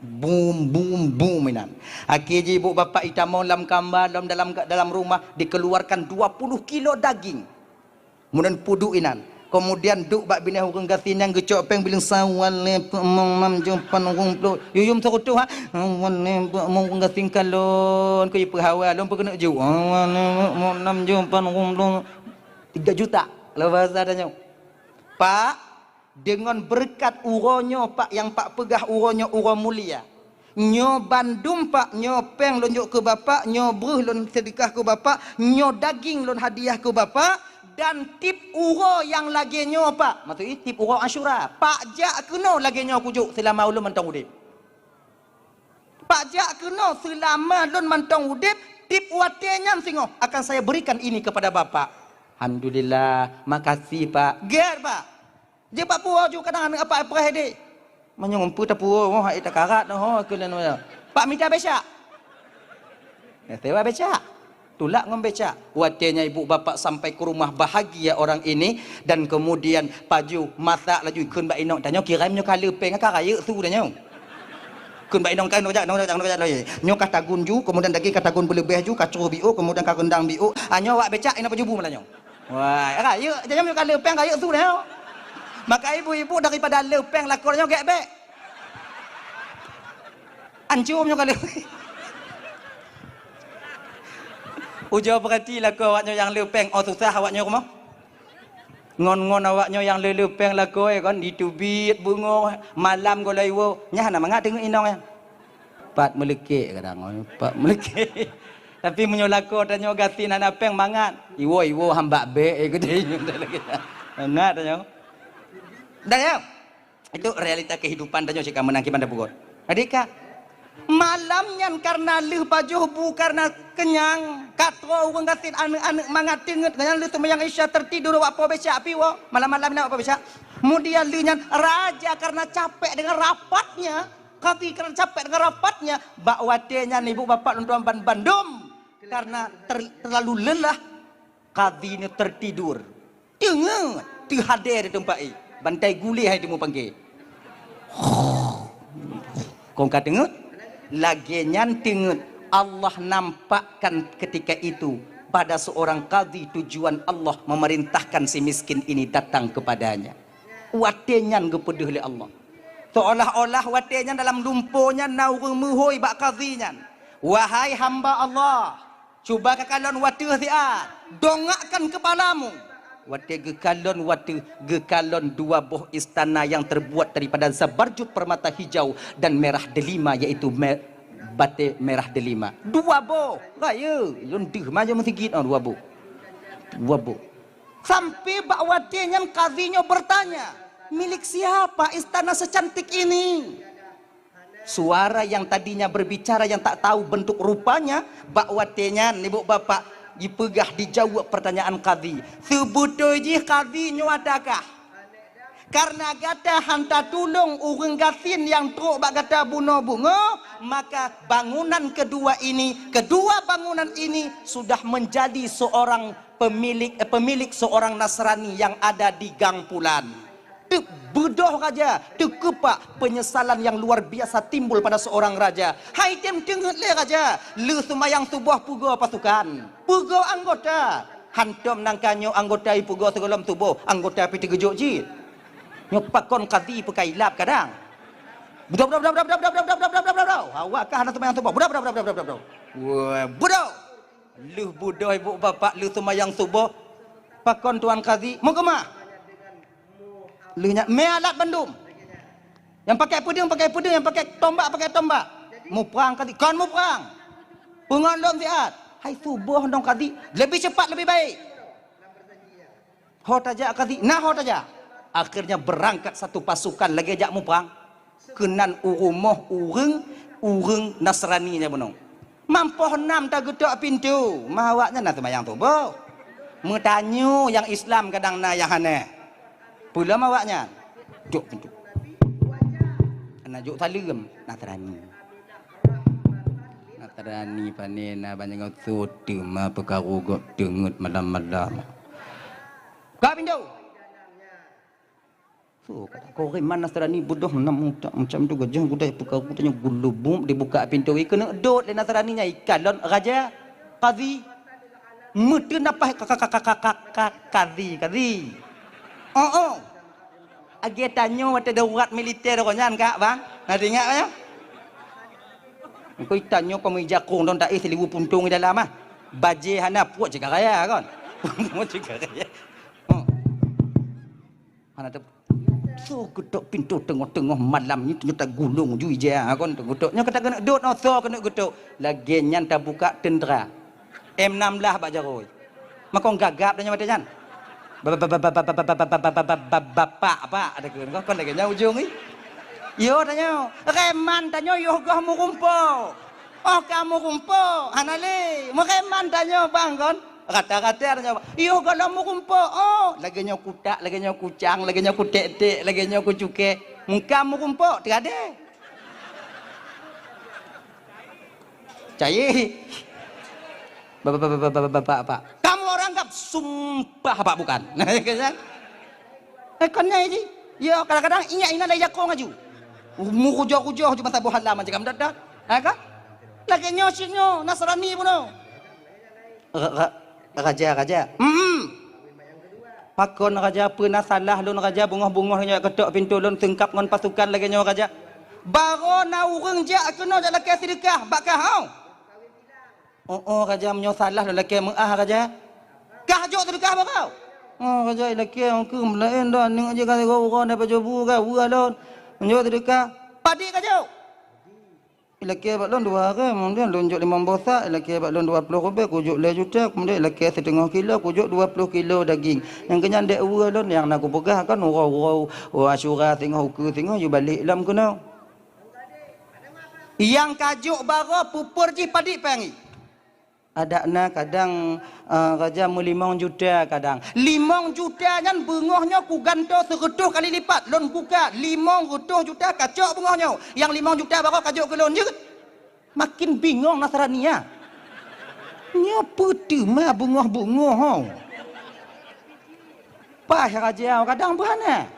Bum, bum, bum inan. Akhé jih ibu bapak itamong lam kamba, lom dalam, dalam rumah, dikeluarkan dua puluh kilo daging. Kemudian peuduek inan. Kemudian duek bak binéh ureueng gasien nyang geucok péng bileung sawan lé peuet mong nam jeuem pat reueng plôh. Yuyum seurutoh, ha? Sawan lé peuet mong ureueng gasien kalon keu ipeuhawa lôn peukeuneuk ju. Sawan lé peuet mong nam jeuem pat reueng plôh. Tiga juta. Kalau bahasa tanyoe. Pak, deungon beureukat uroe nyoe, Pak, nyang Pak peugah uroe nyoe uroe mulia. Nyoe bandum, Pak, nyoe péng lôn jok keu Bapak, nyoe breueh lôn seudeukah keu Bapak, nyoe daging lôn hadiah keu Bapak, dan tip uroe nyang lagée nyoe, Pak. Maksud jih tip uroe Asyura. Pak jak keunoe lagée nyoe kujok seulama ulôn mantong udeb. Pak jak keunoe seulama lôn mantong udeb, tip watée nyan singoh akan saya berikan ini kepada Bapak. Alhamdulillah, makasih, Pak. Gét, Pak. Jeuet bak puwoe ju kadang aneuk apak ipreh deh. Meunyoe umpeu tapuwoe, oh, hai takarat noh, keu lôn, oh. Pak mita becak. Ya, sewa becak. Tulak ngon becak. Watée nyan ibu bapak sampai ke rumah, bahagia orang ini, dan kemudian pajoh masak laju kheun bak inong, tanyoe kirém nyoe ka le péng ka rayeuk su tanyoe. Kheun bak inong, ka nyoe jak, nyoe jak, nyoe jak, nyoe jak. Nyoe ka tagun ju, kemudian daging ka tagun beuleubeh ju, ka cruh biôk, kemudian ka rendang biôk. Ah, nyoe awak becak, inong pajoh bu malam nyoe. Wah, rayeuk, jangan nyoe ka le péng rayeuk su nyoe. Maka ibu-ibu daripada le péng lakoe nyoe gét bék. Ancôm nyoe ka le. Ujoe peurati lakoe awak nyoe nyang le péng, oh susah awak nyoe rumoh. Ngon-ngon awak nyoe nyang le-le péng lakoe kon, diteubiet beungoh, malam goh lom iwoe, nyan hana mangat teungeut inong nyan. Pat meuleukék kadang, pat meuleukék. Tapi meunyoe lakoe tanyoe gasien hana péng mangat, iwoe-iwoe hamba bék, eh, geude nyoe dah lagée nyan. Mangat tanyoe. Dah ya? Itu realita kehidupan tanyoe cit ka meunang kiban tapeugöt. Adik ka? Malam nyan kareuna lheueh pajoh bu kareuna keunyang, ka troh ureuëng gasien aneuëk-aneuëk mangat teungeut, nyan lheueh seumayang Isya tertidur awak po becak pi woe. Malam-malam nyan awak po becak. Kemudian lheueh nyan raja kareuna capek dengan rapatnya, kadhi kareuna capek dengan rapatnya, bak watée nyan ibu bapak lôn tuan ban bandum kareuna ter-, terlalu lelah, kadhi nyoe tertidur. Teungeut, teuhadé di teumpat, eh, bantai guléh hai teumupangke. Kon ka teungeut, lagée nyan teungeut Allah nampakkan ketika itu pada seorang kadhi tujuan Allah memerintahkan si miskin ini datang kepadanya. Watée nyan geupeudeuh lé Allah. Seolah-olah watée nyan dalam lumpo nyan na ureuëng meuhôi bak kadhi nyan, "Wahai hamba Allah, cuba kakalon u ateueh siat, dongakkan kepalamu." Watée geukalon u ateueh, geukalon dua boh istana yang terbuat daripada zabarjud permata hijau dan merah delima, yaitu me-, batée merah delima. Dua boh, rayeuk, lôn deuh maju meusigit, oh, dua boh. Dua boh. Sampai bak watée nyan kadhi nyoe bertanya, "Milik siapa istana secantik ini?" Suara yang tadinya berbicara yang tak tahu bentuk rupanya, bak watée nyan ibu bapak jipeugah dijaweueb pertanyaan kadhi. Seubeutôi jih kadhi nyoe adakah? Karena gata hana tatulông ureuëng gasien nyang trok bak gata bunoe beungoh, maka bangunan kedua ini, kedua bangunan ini sudah menjadi seorang pemilik, eh, pemilik seorang Nasrani yang ada di Gang Pulan. Teubeudôh raja, teukeupak, penyesalan yang luar biasa timbul pada seorang raja. Hai tem teungeut lé raja, lheueh seumayang suboh peugoe pasukan, peugoe anggota. Hantom nangka nyoe anggota ipeugoe sigohlom suboh, anggota pih teugeujok cit. Nyoe pakon kadhi peukailap kadang. Beudôh, beudôh, beudôh, beudôh. Awak ka hana seumayang suboh. Beudôh, beudôh, beudôh. Wah, beudôh. Lheueh beudôh ibu bapak lheueh seumayang suboh, pakon tuan kadhi meukeumah. Lheueh nyan mé alat bandum. Nyang pakai peudeueng, pakai peudeueng, nyang pakai tombak, pakai tombak. Muprang kadhi, kon muprang. Peungon lom siat. Hai suboh dong kadhi, lebih cepat lebih baik. Ho tajak kadhi, na ho tajak. Akhirnya beurangkat satu pasukan lagée jak muprang. Keunan u rumoh ureuëng, ureuëng Nasrani nyan bunoe. Mampoh nam tageutok pintoe, ma awaknyan na seumayang suboh. Meutanyoe nyang Islam kadang na nyang hana. Peulom awaknyan. Tok pintoe. Hana jok saleuem, Nasrani. Nasrani pane na banyak soe teuma peukaru gop teungeut malam-malam. Ka pintoe. So, kata korek man Nasrani beudôh nam utak macam tu gajah gudai peukaru tanyoe gulubum dibuka pintoe keuneuk dot lé Nasrani nyan ikalon raja, kazi. Meuteun apah ka, ka, ka, ka, ka, ka, ka, kazi, kazi. Oh, oh. Lagée tanyoe watée darurat militer roh nyan, Kak, bang. Na teuingat, bang? Engkau tanyoe pemija kong don taéh silibu puntong di dalam, ah. Bajée hana puak cika raya, kon. Puak cika raya. Oh. Hana teu-, so geutok pintoe teungoh-teungoh malam nyoe, nyoe tagulong ju ija, kon tageutok. Nyoe kata keuneuk dot, oh, so keuneuk geutok. Lagée nyan tabuka teuntra. M enam belas bak jaroe. Makong gagap tanyoe watée nyan. Ba-, ba-, ba-, ba-, ba-, ba-, ba-, ba-, ba-, ba-, ba-, bapak, pak, ada keu, kon lagée nyan ujong ih. Yo tanyoe, reman tanyoe yoh goh meurumpok. Oh, ka meurumpok, hana lé. Meureman tanyoe bang kon. Rata-rata tanyoe, yoh goh lom meurumpok. Oh, lagée nyoe kutak, lagée nyoe kucang, lagée nyoe kutek-tek, lagée nyoe kucukée. Mungka meurumpok, teugadée. Cayé. Bapak-bapak, kamu orang anggap sumpah apa bukan? Kan? Eh, kon nyan ji. Ya, kadang-kadang ingat-ingat lagi jakong aju. Mu kujoh-kujoh ju masa boh halam macam dak dak. Ha kan? Lagée nyoe cit nyoe Nasrani bunoe. Ra-, ra-, raja, raja. Hmm. Pakon raja, peue na salah lôn raja, beungoh-beungoh nyoe ketok pintoe lôn seungkab ngon pasukan lagée nyoe raja. Baroe na ureuëng jak keunoe jak lakée seudeukah bak kah, hau. Oh, oh, raja, meunyoe salah lôn lakée meuáh raja. Kah jok seudeukah baroe. Oh, raja, ilakée ongkeuh meulaén dah aneuk jih ka sigoe uroe na pajoh bu ka weueh lôn. Meunyoe seudeukah, padit ka jok. Ilakée bak lôn dua hareuem, kemudian lôn jok limong boh sak, ilakée bak lôn dua ploh rubée, kujok lhée juta, kemudian ilakée siteungoh kilo, kujok dua ploh kilo daging. Nyang keunyan dek uroe lôn nyang na kupeugah kan uroe-uroe Asyura singoh ukeue singoh ju balek lom keunoe. Nyang ka jok baroe pupur jih padit pangi. Adak na kadang, eh, raja meulimong juta kadang. Limong juta nyan beungoh nyoe kugantoe seureutôh kali lipat. Lôn buka limong reutôh juta kacok beungoh nyoe. Nyang limong juta baroe kajok keu lôn jeuet. Makin bingong Nasrani nyan. Nyoe peue teuma beungoh-beungoh ho. Paih raja kadang beuhana.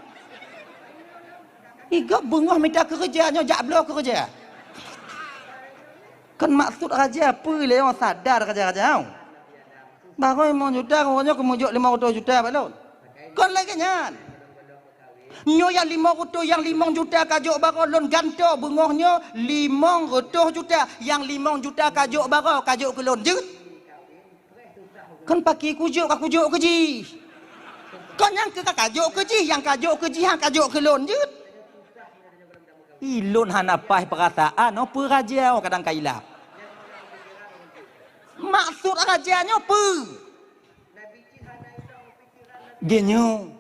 Igob beungoh mita keureuja nyoe jak bloe keureuja. Kan maksud raja peue lé nyoe sadar raja-raja nyoe. Baroe limong juta, nyoe keumeujok limong reutôh juta bak lôn. Kon lagée nyan. Nyoe nyang limong reutôh, nyang limong juta kajok baroe lôn gantoe beungoh nyoe limong reutôh juta. Nyang limong juta kajok baroe kajok keu lôn jeuet. Kon paki kujok ka kujok keu jih. Kon nyang keu ka kajok keu jih, nyang kajok keu jih, nyang kajok keu lôn jeuet. Ilôn hana paih peurasaan, oh, peue raja, oh, kadang ka ilap. Maksud raja nyoe peue? Geunyoe.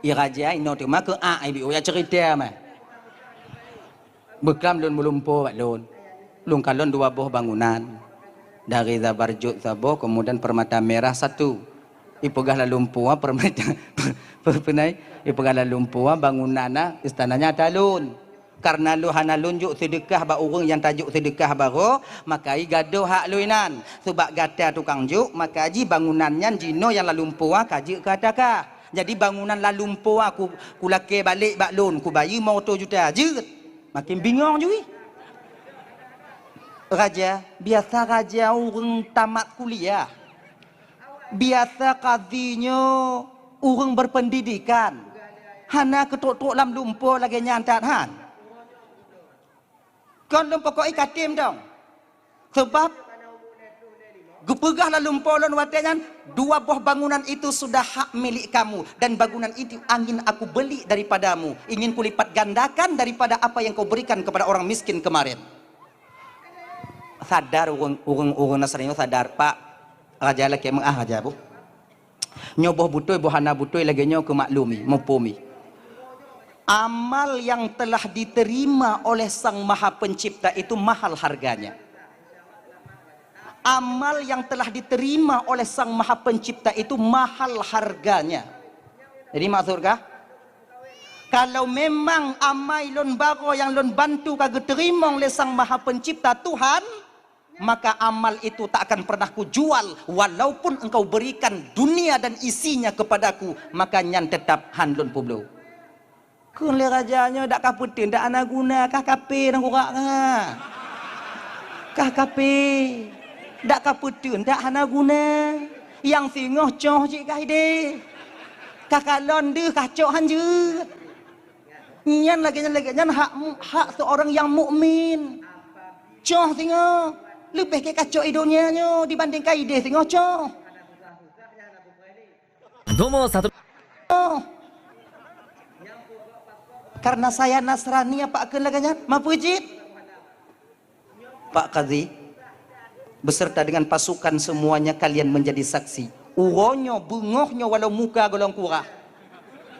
I raja inoe teuma keu a ibi uya cerita mah. Beuklam lôn meulumpo bak lôn. Lôn kalon dua boh bangunan. Dari Zabarjud saboh, kemudian Permata Merah satu. Ipeugah lalumpo, ah, Permata, peunai, ipeugah lalumpo, ah, bangunan, ah, istananya ata lôn. Karena lôn hana lôn jok seudeukah bak ureuëng nyang tajok seudeukah baroe, maka i gadôh hak lôn inan. Sabab gata tukang jok, maka jih bangunan nyan jinoe nyang lalumpo, ah, ka jeuet keu ata kah. Jadi bangunan lalumpo, ah, ku, kulakée balek bak lôn, kubayeue limong reutôh juta jeuet. Makin bingong jih. Raja, biasa raja ureuëng tamat kuliah. Biasa kazi nyoe ureuëng berpendidikan. Hana keutrok-trok lam lumpo lagée nyan that han. Kon lôn pokok i katem dong. Sebab geupeugah lalumpo lôn watée nyan, dua boh bangunan itu sudah hak milik kamu, dan bangunan itu ingin aku beli daripadamu, ingin kulipat gandakan daripada apa yang kau berikan kepada orang miskin kemarin. Sadar ureuëng, ureuëng, ureuëng Nasrani nyoe sadar, Pak, raja lakée meuáh raja bu. Nyoe boh beutôi, boh hana beutôi, lagée nyoe keu maklumi, mupumi. Amal yang telah diterima oleh Sang Maha Pencipta itu mahal harganya. Amal yang telah diterima oleh Sang Maha Pencipta itu mahal harganya. Jadi maksudkah? Kalau memang amai lôn baroe nyang lôn bantu ka geuteurimong lé Sang Maha Pencipta Tuhan, maka amal itu tak akan pernah kujual, walaupun engkau berikan dunia dan isinya kepadaku, maka nyan tetap han lôn peubloe. Kheun lé raja nyoe, dak ka peuteun, dak hana guna, kah kape nyang kurak kah? Kah kape? Dak ka peuteun, dak hana guna. Nyang singoh coh cit kah ideh. Kah kalon deuh, kah cok hanjeuet. Nyan lagée nyan, lagée nyan hak mu-, hak seorang yang mukmin. Coh singoh, leubeh gét kacok i donya nyoe dibandingkan ideh singoh coh. Nomor satu. Oh. Karena saya Nasrani, apa kheun lagée nyan? Mapeujit. Pak Kadhi, beserta dengan pasukan semuanya, kalian menjadi saksi. Uroe nyoe, beungoh nyoe, walau muka golom kurah,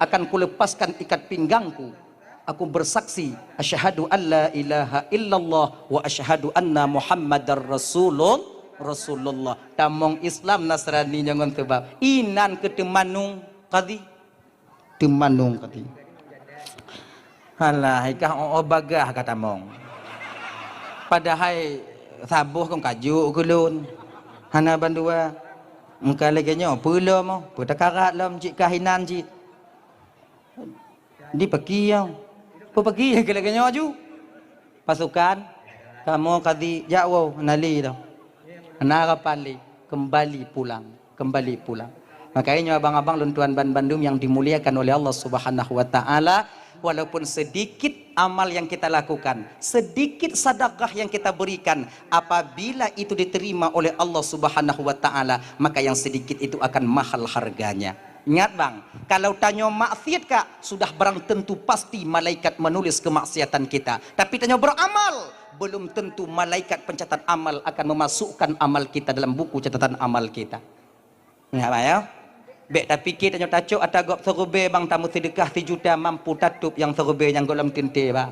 akan kulepaskan ikat pinggangku. Aku bersaksi, asyhadu an la ilaha illallah wa asyhadu anna Muhammadar Rasulul-, Rasulullah. Tamong Islam Nasrani nyoe ngon seubab. Inan keu teumanung Kadhi. Teumanung Kadhi. Halah, ikah oh, oh bagah ka tamong. Padahai saboh kon kajuk keu lôn. Hana bandua. Engka lagée nyoe, peue lom, oh, peue takarat lom, cit kah inan cit. Di peuki nyoe. Peue peuki keu lagée nyoe aju? Pasukan, kamoe Kadhi jak woe, hana lé lom. Hana harapan lé, kembali pulang, kembali pulang. Makanya abang-abang lôn tuan ban bandum yang dimuliakan oleh Allah Subhanahu wa Ta'ala, walaupun sedikit amal yang kita lakukan, sedikit sedekah yang kita berikan, apabila itu diterima oleh Allah Subhanahu wa Ta'ala, maka yang sedikit itu akan mahal harganya. Ingat bang, kalau tanyoe maksiat kak, sudah barang tentu pasti malaikat menulis kemaksiatan kita. Tapi tanyoe beramal, belum tentu malaikat pencatat amal akan memasukkan amal kita dalam buku catatan amal kita. Ingat bang ya. Bek tapike tanyoe tacok ata gob seureubai bang, tameuseudekah sijuta mampu tatup nyang seureubai nyang golom tinte bang.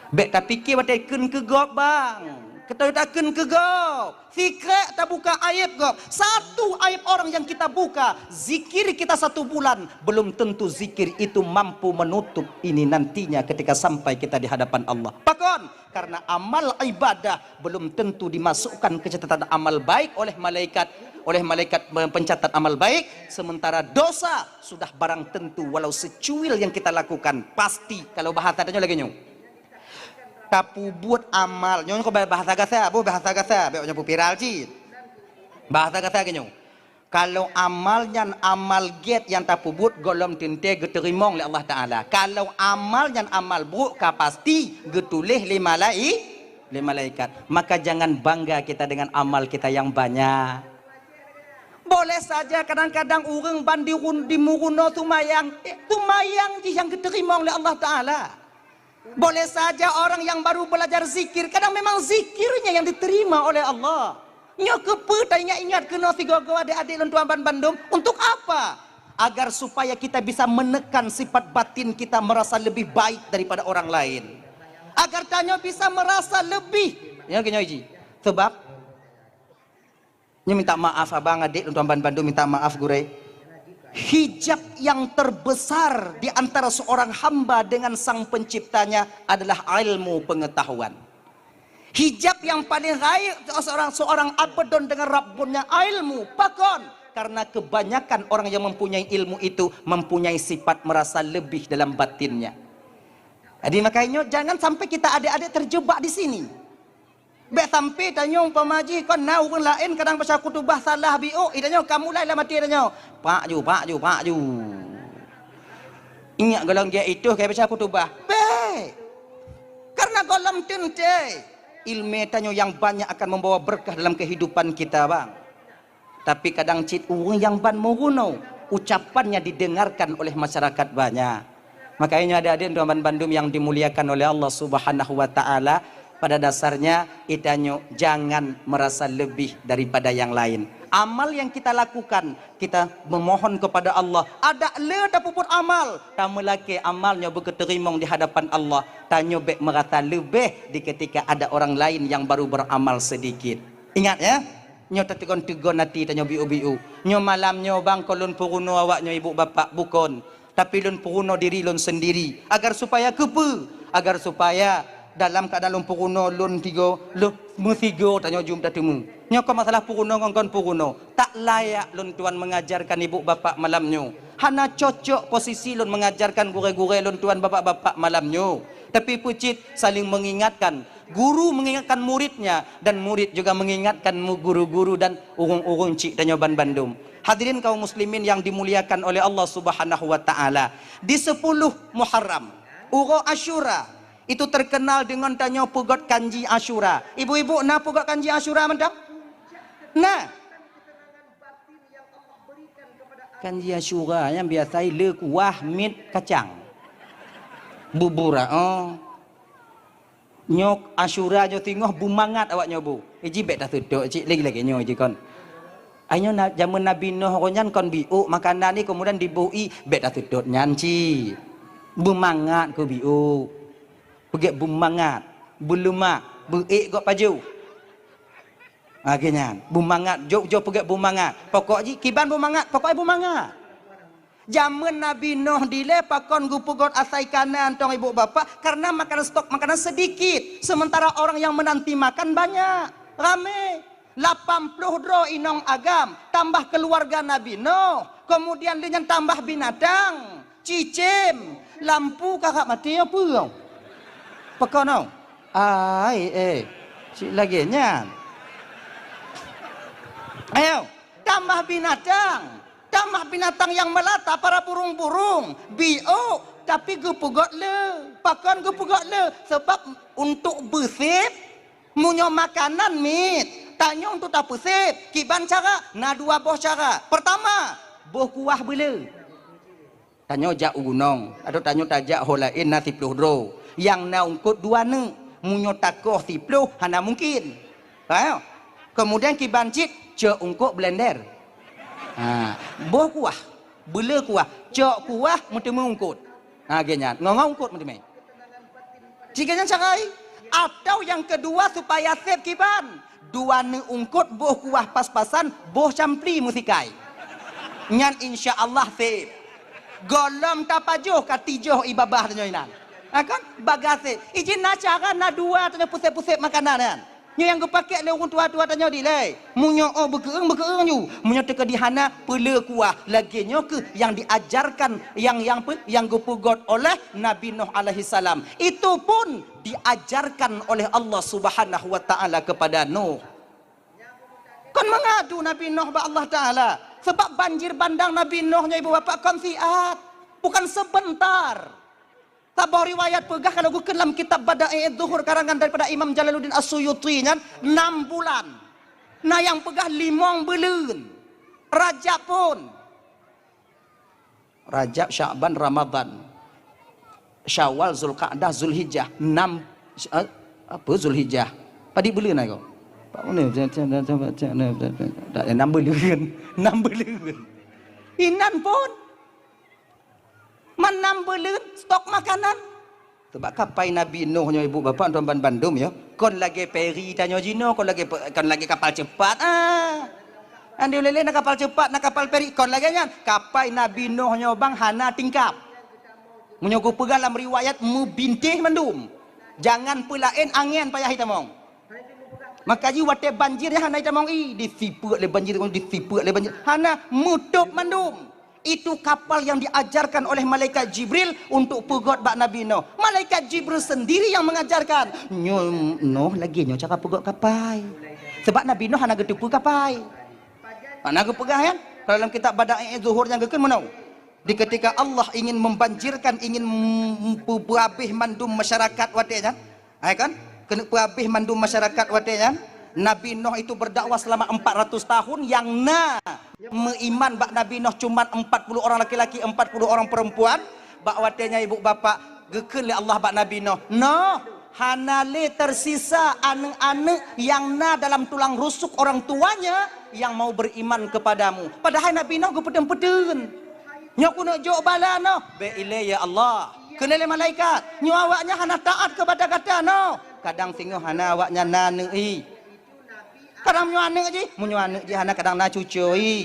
Bek tapike watée kheun keu gob bang. Kita takheun keu gob. Sikrek tabuka aib gob. Satu aib orang yang kita buka, zikir kita satu bulan, belum tentu zikir itu mampu menutup ini nantinya ketika sampai kita di hadapan Allah. Pakon? Karena amal ibadah belum tentu dimasukkan ke catatan amal baik oleh malaikat, oleh malaikat pencatat amal baik, sementara dosa sudah barang tentu walau secuil yang kita lakukan pasti. Kalau bahasa tanya lagi nyoe. Tapubuet amal. Nyoe kok bahasa gasa, boh bahasa gasa, bek nyoe viral cit. Bahasa gasa ke nyoe. Kalau amal nyan amal gét nyang tapubuet golom tinte geuteurimong lé Allah Taala. Kalau amal nyan amal buruk ka pasti geutuléh lé malai-, lé malaikat. Maka jangan bangga kita dengan amal kita yang banyak. Boleh saja kadang-kadang ureuëng ban di run-, di meurunoe sumayang, eh, sumayang jih nyang geuteurimong lé Allah Taala. Boleh saja orang yang baru belajar zikir, kadang memang zikirnya yang diterima oleh Allah. Nyoe keupeue taingat-ingat keunoe sigoe-goe adik-adik lôn tuan ban bandum, untuk apa? Agar supaya kita bisa menekan sifat batin kita merasa lebih baik daripada orang lain. Agar tanyoe bisa merasa lebih. Ya, gini, Ji. Sebab Nyoe minta maaf abang, adik, lôn tuan ban bandum minta maaf gurée. Hijab yang terbesar di antara seorang hamba dengan sang penciptanya adalah ilmu pengetahuan. Hijab yang paling rayeuk seorang, seorang abdon dengan Rabbunnya ilmu. Pakon? Karena kebanyakan orang yang mempunyai ilmu itu mempunyai sifat merasa lebih dalam batinnya. Jadi makanya jangan sampai kita adik-adik terjebak di sini. Bék sampai tanyoe umpama jih kon na ureuëng laén kadang baca khutubah salah biôk, i tanyoe ka mulai lam até tanyoe, "Pak ju, pak ju, pak ju." Ingat golom gét itu ka baca khutubah. Bék. Karena golom teuntée ilmu tanyoe yang banyak akan membawa berkah dalam kehidupan kita, bang. Tapi kadang cit ureuëng nyang ban meurunoe, ucapannya didengarkan oleh masyarakat banyak. Makanya adik-adik dan bandum yang dimuliakan oleh Allah Subhanahu wa Ta'ala, Pada dasarnya, itanyoe jangan merasa lebih daripada yang lain. Amal yang kita lakukan, kita memohon kepada Allah. Adak le tapeubuet amal, tameulakée amal nyoe beukeuteurimong di hadapan Allah. Tanyoe bék merasa leubeh di ketika ada orang lain yang baru beramal sedikit. Ingat, ya, nyoe tateugon-teugon até tanyoe biu-biu. Nyoe malam nyoe bang kon lôn peurunoe awak nyoe ibu bapak, bukon. Tapi lôn peurunoe diri lôn sendiri. Agar supaya keupeue? Agar supaya dalam keuadaan lôn peurunoe lôn tigo, lôn meusigo tanyoe jeuem tateumé. Nyoe kon masalah peurunoe ngon kon peurunoe. Tak layak lôn tuan mengajarkan ibu bapak malam nyoe. Hana cocok posisi lôn mengajarkan gurée-gurée lôn tuan bapak-bapak malam nyoe. Tapi peucit saling mengingatkan. Guru mengingatkan muridnya dan murid juga mengingatkan mu-, guru-guru dan ureuëng-ureuëng cik tanyoe ban bandum. Hadirin kaum muslimin yang dimuliakan oleh Allah Subhanahu wa taala. Di sepuluh Muharram, uroe Asyura, itu terkenal dengan tanyoe peugot kanji Asyura. Ibu-ibu na peugot kanji Asyura mantong? Nah. Kanji Asyura nyang biasa le kuah mit kacang. Bubur, oh. Nyoe Asyura nyoe singoh beumangat awak nyoe bu. Iji bék taseutôt cit lagi-lagi nyoe ji kon. Ai nyoe na-, jameun Nabi Nuh roh nyan kon biôk makanan ni kemudian diboh ié bék taseutôt nyan cit. Beumangat keu biôk. Peugét beumangat, beuleumah, beuék gok pajoh. Lagée nyan, beumangat, jok-jok peugét beumangat. Pokok jih kiban beumangat, pokok beumangat. Jameun Nabi Nuh dilée pakon geupeugot asai kanan tong ibu bapak, karena makanan, stok makanan sedikit, sementara orang yang menanti makan banyak, ramé. Lapan ploh droe inong agam, tambah keluarga Nabi Nuh, kemudian lé nyan tambah binatang, cicém, lampu ka rab maté, peue? Pakon? Ai, eh, cit lagée nyan. Ayo, tambah binatang. Tamah binatang nyang meulata, para burung-burung, biôk, tapi geupeugot le. Pakon geupeugot le? Sebab untuk beusép, meunyoe makanan miet, tanyoe untuk tapeusép. Kiban cara? Na dua boh cara. Pertama, boh kuah beule. Tanyoe jak u gunong, atau tanyoe tajak ho laén na siploh droe. Nyang na eungkôt dua neuk. Meunyoe takoh siploh, hana mungken. Ha? Kemudian kiban cit, cok eungkôt blender. Ha, boh kuah, beule kuah, cok kuah meuteumé eungkôt. Ha, lagée nyan, ngon-ngon eungkôt meuteumé. Cit lagée nyan cara. Atau nyang keudua supaya sép kiban, dua neuk eungkôt boh kuah pas-pasan, boh campli meusikai. Nyan insya Allah sép. Gohlom tapajoh ka tijoh ié babah tanyoe inan. Ha kan? Bagasé. Ijin na cara na dua tanyoe pusép-pusép makanan nyan. Nyoe nyang geupakék lé ureuëng tuha-tuha tanyoe dilée. Meunyoe oh beukeueng, beukeueng ju. Meunyoe teuka di hana, peule kuah. Lagée nyoe keuh nyang diajarkan, nyang, nyang pe-, nyang geupeugot oleh Nabi Nuh alaihissalam. Itu pun diajarkan oleh Allah Subhanahu wa Taala kepada Nuh. Kon meungadu Nabi Nuh bak Allah Taala. Sebab banjir bandang Nabi Nuh nyoe ibu bapak kon siat. Bukan sebentar. Saboh riwayat peugah kalau geukheun lam kitab Bada'i Zuhur karangan daripada Imam Jalaluddin As-Suyuti nyan enam bulan. Na nyang peugah limong buleuen. Rajab pun. Rajab, Sya'ban, Ramadan. Syawal, Zulqa'dah, Zulhijjah. Enam, eh, apa Zulhijjah? Padit buleuen ai ko? Pak mana? Enam buleuen. Enam buleuen. Inan pun. Meunan buleuen stok makanan. Sebab kapai Nabi Nuh nyoe ibu bapak tuan ban bandum ya. Kon lagée peri tanyoe jinoe, kon lagée pe-, kon lagée kapal cepat. Ah. Andi ulele na kapal cepat, na kapal peri, kon lagée nyan. Kapai Nabi Nuh nyoe bang hana tingkap. Meunyoe geupeugah lam riwayat meubintéh mandum. Jangan peulaén angén payah itamong. Maka jih watée banjir nyan hana itamong ié, disipeuek lé banjir, disipeuek lé banjir. Hana, meutôb mandum. Itu kapal yang diajarkan oleh malaikat Jibril untuk peugot bak Nabi Nuh. Malaikat Jibril sendiri yang mengajarkan. Nyoe Nuh lagée nyoe cara peugot kapai. Sebab Nabi Nuh hana geuteupeue kapai. Hana geupeugah kan? Kalau dalam kitab Bada'i Zuhur nyang geukheun meunoe. Di ketika Allah ingin membanjirkan, ingin mem-, peuhabéh mandum masyarakat watée nyan, hai kan? Keuneuk peuhabéh mandum masyarakat watée nyan, Nabi Nuh itu berdakwah selama empat ratus tahun, nyang na meuiman bak Nabi Nuh cuma empat puluh orang laki-laki, empat puluh orang perempuan. Bak watée nyan ibu bapak geukheun lé Allah bak Nabi Nuh, "Nuh, Hana lé tersisa aneuk-aneuk nyang na dalam tulang rusuk orang tuanya yang mau beriman kepadamu. Padahai Nabi Nuh geupeuteun-peuteun. Nyoe keuneuk jok bala noh, bèk ilèe ya Allah. Keuneuk lé malaikat, nyoe awaknyan hana taat kepada gata noh. Kadang singoh hana awaknyan na aneuk i. Kadang meunyoe aneuk jih, meunyoe aneuk jih hana kadang na cucoe.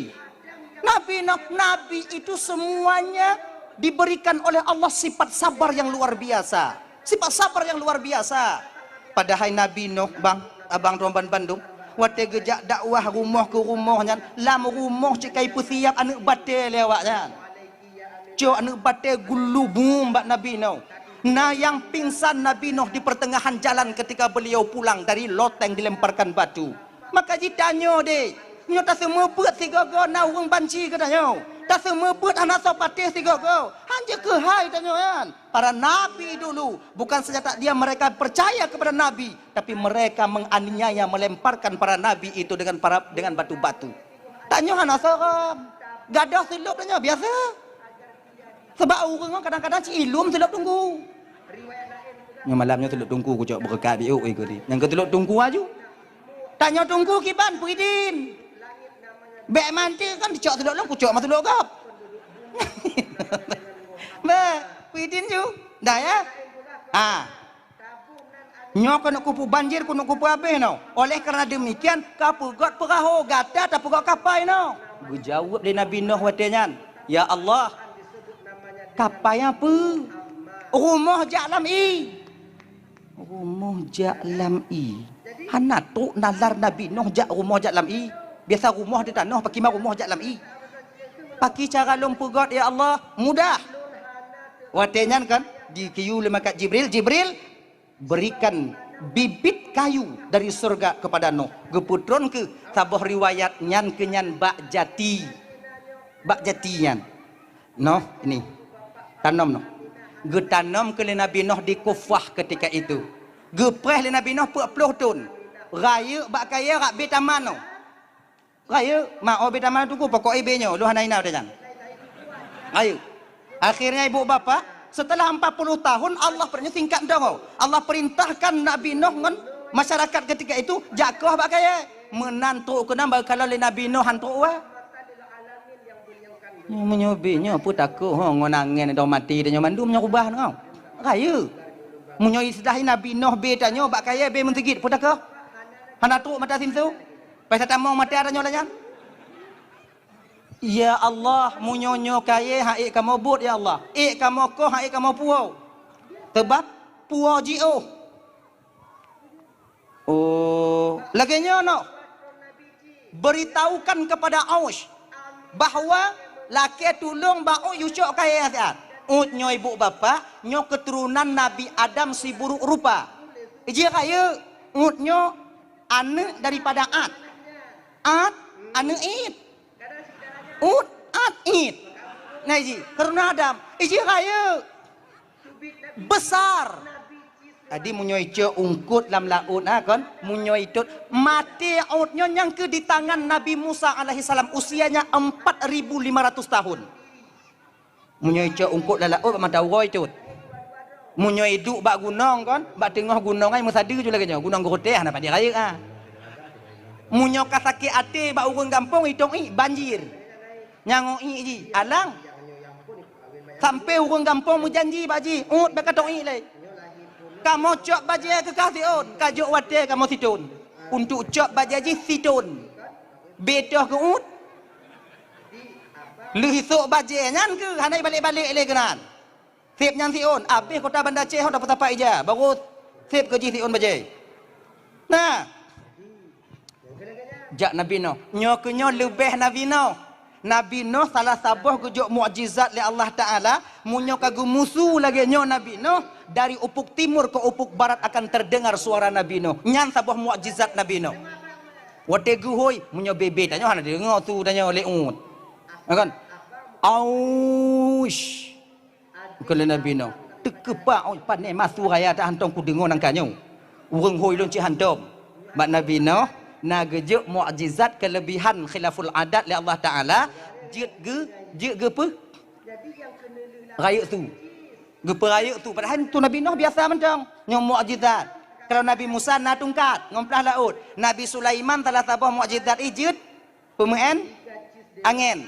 Nabi Nuh, Nabi itu semuanya diberikan oleh Allah sifat sabar yang luar biasa. Sifat sabar yang luar biasa. Padahai Nabi Nuh, bang, abang droe ban bandum, watèe geujak dakwah rumoh keu rumoh nyan, lam rumoh cit ka ipeusiap aneuk batèe lé awaknyan. Cok aneuk batèe geulubum bak Nabi Nuh. Na nyang pingsan Nabi Nuh di pertengahan jalan ketika beliau pulang dari loteng dilemparkan batu. Maka jitanyoe deh, nyoe taseumeubeuet sigoe-goe na ureueng banci geutanyoe. Taseumeubeuet hana soe patéh sigoe-goe. Hanjeuet keuhai tanyoe nyan. Para nabi dulu, bukan saja tak diam mereka percaya kepada nabi, tapi mereka menganiaya, melemparkan para nabi itu dengan para, dengan batu-batu. Tanyoe hana soe ram. Gadôh seulôb tanyoe biasa. Sabab ureueng kadang-kadang ci ilum seulôb teungku. Nyoe malam nyoe seulôb teungku kucok beureukat biôk ikôt di. Nyang keu seulôb teungku aju. Tanyoe teungku kiban puidin. Bèk manti kan dicok seulôb lôn kucok ma seulôb gob. Bèk puidin ju. Dah ya? Ah. Nyoe keuneuk kupeue banjir, keuneuk kupeue abéh nyoe. Oleh karena demikian, ka peugöt peurahô, gata tapeugöt kapai nyoe. Geujaweueb lé Nabi Nuh watèe nyan, "Ya Allah, kapai peue? Rumoh jak lam ié." Rumoh jak lam ié. Hana trôk nalar Nabi Nuh jak rumoh jak lam ié. Biasa rumoh di tanoh, pakriban rumoh jak lam ié. Pakriban cara lôn peugöt, ya Allah, mudah. Watèe nyan kan, dikheun lé malaikat Jibril, Jibril, berikan bibit kayu dari surga kepada Nuh. Geupeutron keuh saboh riwayat nyan keuh nyan bak jati. Bak jati nyan. Noh, ini. Tanom noh. Geutanom keuh lé Nabi Nuh di Kufah ketika itu. Geupreh lé Nabi Nuh peuet ploh thon. Rayeuk bak kayèe rab bée taman noh. Rayeuk, ma, oh, beda mana teungku, pokok ié bée nyoe, lôn hana inau tanyan. Rayeuk. Akhirnya ibu bapak, setelah empat puluh tahun Allah per-, nyoe singkat dong, oh. Allah perintahkan Nabi Nuh ngon masyarakat ketika itu jak koh bak kayèe. Meunan trôk keunan baru kalon lé Nabi Nuh han trôk wa. Nyoe meunyoe bée nyoe peue takoh ho ngon angén dong maté tanyoe mandum nyoe rubah nyoe. Rayeuk. Meunyoe istilah Nabi Nuh bée tanyoe bak kayèe bée meusigit peue takoh. Hana trôk mata sinsu. Paih tatamong maté tanyoe lagèe nyan. Ya Allah, meunyoe nyoe kayèe han ék kamoe beuet, ya Allah. Ék kamoe koh, han ék kamoe puwoe. Sabab puwoe jiôh. Oh, lagèe nyoe noh. Beritahukan kepada Aus bahwa lakèe tulông bak Aus yucok kayèe siat. Ut nyoe ibu bapak, nyoe keturunan Nabi Adam siburuk rupa. Ijih rayeuk, Ut nyoe aneuk daripada At. At, aneuk It. Ut, At, It. Nah, iji, keturunan Adam. Iji rayeuk. Besar. Jadi, meunyoe icok ungkot lam laôt, ha, kon? Meunyoe itot, maté Ut nyoe nyang keu di tangan Nabi Musa alaihissalam, usianya empat ribu lima ratus tahun. Meunyoe icok ungkot lam laôt bak mata uroe itot. Meunyoe iduek bak gunong kon, bak teungoh gunong ai meusadeue ju lagèe nyoe, gunong geureuteh hana padé rayeuk, ha. Meunyoe ka sakét até bak ureueng gampông itong ié banjir. Nyang ié jih alang. Sampoe ureueng gampông meujanji bak jih, "Ut, bèk katong ié lé. Kamoe cok bajèe keu kah siôn, ka jok watèe kamoe sithôn." Untuk cok bajèe jih sithôn. Bèk toh keu Ut. Lheueh isok bajèe nyan keuh hana ibalek-balek lé keunan. Sép nyan siôn, abéh kota Banda Aceh ho tapeusapat ija, baru sép keu jih siôn bajèe. Nah, jak Nabi Nuh. Nyoe keu nyoe leubeh Nabi Nuh. Nabi Nuh salah saboh geujok mukjizat lé Allah Taala, meunyoe ka geumusu lagèe nyoe Nabi Nuh, dari ufuk timur ke ufuk barat akan terdengar suara Nabi Nuh. Nyan saboh mukjizat Nabi Nuh. Watèe geuhôi, meunyoe bèe-bèe tanyoe hana deungoe su tanyoe lé Ut. Ya kan? Aush. Kheun lé Nabi Nuh, "Teukeupah, oi, pané masu raya that hantom kudeungoe nangka nyoe. Ureueng hôi lôn cit hantom." Bak Nabi Nuh na geujok mukjizat keulebihan khilaful adat lé Allah Taala, jeuet geu-, jeuet geupeu-, rayeuk su. Geupeurayeuk su, padahai su Nabi Nuh biasa mantong. Nyoe mukjizat. Kalau Nabi Musa na tungkat ngon plah laôt. Nabi Sulaiman salah saboh mukjizat jih jeuet peumeu'en angén.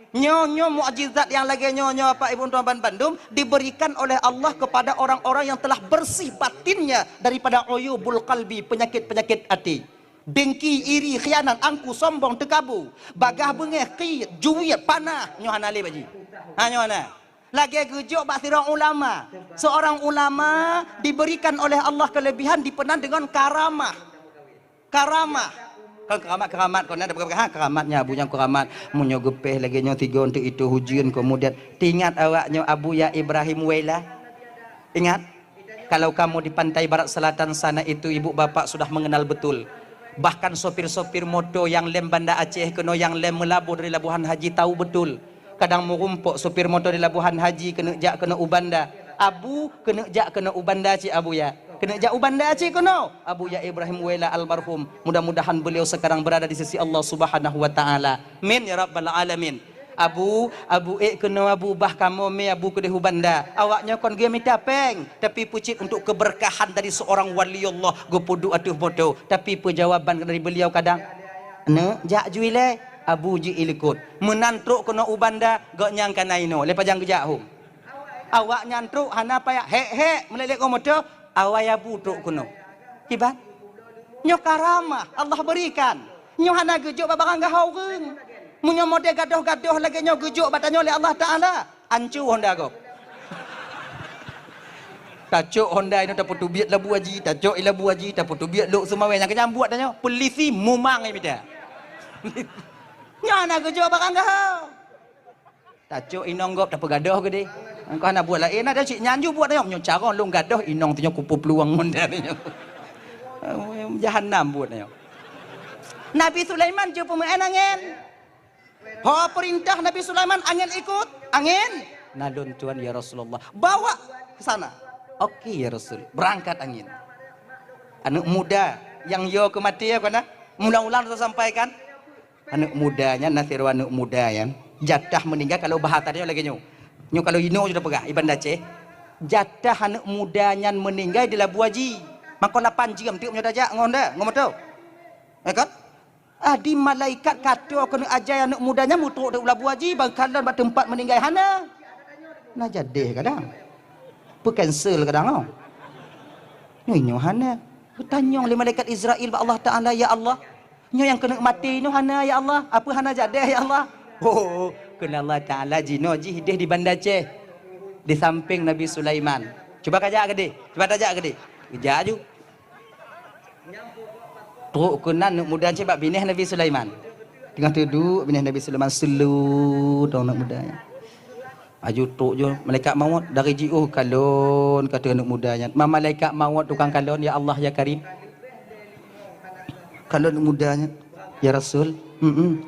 Nyoe, nyoe mukjizat nyang lagée nyoe, nyoe Bapak Ibu tuan ban-, bandum diberikan oleh Allah kepada orang-orang yang telah bersih batinnya daripada uyubul qalbi, penyakit-penyakit até. Dengki, iri, khianat, angku, sombong, teukabu, bagah beungéh, kiet, juet, panah, nyoe hana lé bak jih. Ha, nyoe hana. Lagée geujok bak sidroe ulama. Seorang ulama diberikan oleh Allah kelebihan dipeunan dengan karamah. Karamah. Kon keramat-keramat, kon na peugah, ha, keramat nyan Abu nyan keramat. Meunyoe geupéh lagée nyoe tiga untuk itu hujeuen, kemudian teuingat awak nyoe Abu ya Ibrahim Wela. Ingat? Kalau kamu di pantai barat selatan sana itu ibu bapak sudah mengenal betul. Bahkan sopir-sopir moto nyang lem Banda Aceh keunoe nyang lem meulaboh dari Labuhan Haji tahu betul. Kadang meurumpok sopir moto di Labuhan Haji keuneuk jak keunoe u Banda. Abu keuneuk jak keunoe u Banda cit Abu ya. Keuneuk jak u Banda cit keunoe. Abu ya Ibrahim Wela almarhum. Mudah-mudahan beliau sekarang berada di sisi Allah Subhanahu wa Ta'ala. Min ya rabbal alamin. Abu, Abu ék keunoe Abu, bah kamoe mé Abu keudeh u Banda. Awaknyoe kon geumita péng, tapi peucit untuk keberkahan dari seorang wali Allah geupeuduek ateueh moto, tapi peujawaban dari beliau kadang, "Neuk jak ju ilée." Abu ji ilikot. Meunan trok keunoe u Banda, gobnyan ka na inoe, lé pajan geujak hom. Awaknyan trok hana payah hék-hék meulét-lét ngon moto, awai Abu trok keunoe. Kiban? Nyoe karamah Allah berikan. Nyoe hana geujok bak barang gahawa ureuëng. Meunyoe model gadoh-gadoh lagée nyoe geujok bak tanyoe lé Allah Taala, ancu honda gob. Tacok honda inoe tapeuteubiet labu haji, tacok i labu haji tapeuteubiet lok seumawé nyang keunyan buet tanyoe, peulisi mumang imita. Nyoe hana geujok bak barang gahawa. Tacok inong gob tapeugadoh keudeh. Engkau hana buet laén, ada cit nyan ju buet nyoe. Nyoe carông lôn gadoh inong tu nyoe kupeuplueng ngon dia tu nyoe. Jahanam buet nyoe. Nabi Sulaiman jeuet peumeu'en angén. Ho peurintah Nabi Sulaiman angén ikot, angén. Na lôn tuan ya Rasulullah. Bawa ke sana. Oke ya Rasul. Berangkat angén. Aneuk muda nyang yo keu maté ya kana. Mula-mula saya sampaikan. Aneuk muda nyan, na sidroe aneuk muda nyan, jatah meuninggai kalau bahasa nyoe lagée nyoe. Nyoe kalau inoe sudah peugah, i Banda Aceh, jatah aneuk muda nyan meuninggai di labu haji. Mako lapan jeuem teuk meunyoe tajak ngon da, ngon moto. Ya kan? Adi malaikat kato keuneuk ajai aneuk muda nyan meutrok di labu haji, bak kalon bak teumpat meuninggai hana. Na jadeh kadang. Peu cancel kadang oh. Nyoe nyoe hana. Geutanyong lé malaikat Israel bak Allah Taala, "Ya Allah, nyoe nyang keuneuk maté nyoe hana ya Allah, apeue hana jadeh ya Allah?" Oh, kheun Allah Taala jinoe jih deh di Banda Aceh, di sampéng Nabi Sulaiman. Cuba kajak keudeh, cuba tajak keudeh. Geujak aju. Trok keunan aneuk muda nyan bak binéh Nabi Sulaiman. Teungoh teuduek binéh Nabi Sulaiman seuleu dong aneuk muda nyan. Aju trok ju malaikat maut dari jiôh kalon kata aneuk muda nyan. Ma malaikat maut tukang kalon, "Ya Allah, ya Karim." Kalon aneuk muda nyan, "Ya Rasul." "Hmm."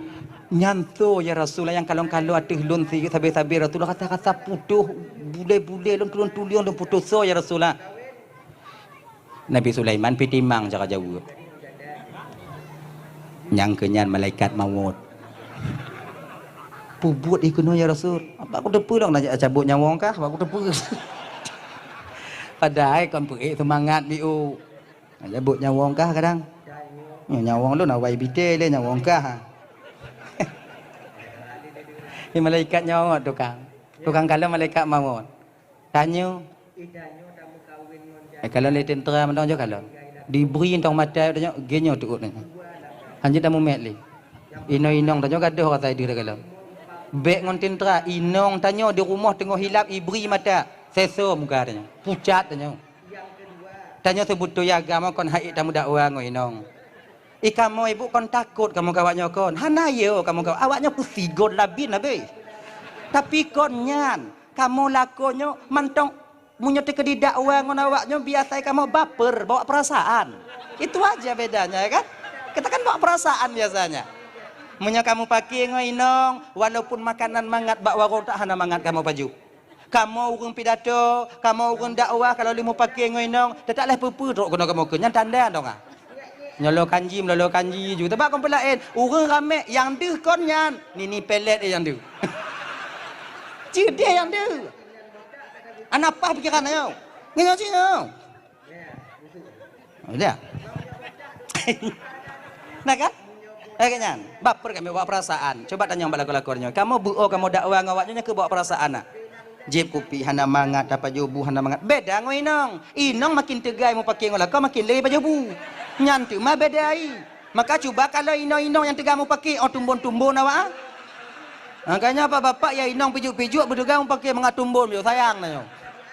"Nyan soe ya Rasul nyang kalon-kalon ateueh lôn si sabe-sabe Rasul, rasa-rasa putôh, bulée-bulée lôn tulông-tulông lôn putôh soe ya Rasul ah?" Nabi Sulaiman pih timang cara jaweueb. Nyang keu nyan malaikat maut. Peubuet ikeunoe ya Rasul. Bak kuteupeue lôn na cabot nyawöng kah, bak kuteupeue. Padahai kon peuék seumangat biôh. Cabot nyawöng kah kadang. Nyoe nyawöng lôn awai bite lé nyawöng kah. Ni malaikat nyawöng tukang. Tukang kalon malaikat maut. Tanyoe. Eh, kalon lé tentera mantong jih kalon. Dibri tong mata tanyoe, geunyoe teuôt tanyoe. Hanjeuet tamumet lé. Inong-inong tanyoe gadoh rasa ideh kalon. Bék ngon tentera, inong tanyoe di rumoh teungoh hilap ibri mata, seso muka tanyoe. Pucat tanyoe. Tanyoe seubeutôi agama kon hai tamudakwa ngon inong. I kamoe ibu kon takot kamoe keu awaknyoe kon. Hana yo kamoe keu awaknyoe peusigon labin habéh. Tapi kon nyan, kamoe lakoe nyoe mantong meunyoe teukeudi dakwa ngon awaknyoe biasai kamoe baper, bawa perasaan. Itu aja bedanya ya kan? Kita kan bawa perasaan biasanya. Meunyoe kamoe pake ngon inong, walaupun makanan mangat bak warong tak hana mangat kamoe pajoh. Kamoe ureuëng pidato, kamoe ureuëng dakwah kalau lheuh mupake ngon inong, teutap lheuh peue-peue trok keunoe kamoe keu nyan tanda dong ah. Nyolo kanji, melolo kanji ju. Teuba kon peulaén, ureuëng ramé nyang deuh kon nyan, nini pelet eh nyang deuh. Ceudeh nyang deuh. Ana paih pikeran tanyoe. Nyoe cit nyoe. Udah. Nah kan? Lagèe nyan. Baper kami bawa perasaan. Coba tanyong bak lakoe-lakoe nyoe. Kamoe beuo, kamoe dakwa ngon awak nyoe, nyoe keuh bawa perasaan na. Jieb kupi hana mangat, pajoh bu hana mangat. Beda ngon inong. Inong makin teugai mupake ngon lakoe, makin lé pajoh bu. Nyan teuma beda ai. Maka cuba kalau inong-inong nyang teuga mupake, oh, tumbon-tumbon awak, ah. Makanya bapak-bapak ya inong pijuk-pijuk beuteuga mupake mangat tumbon, yo sayang tanyoe.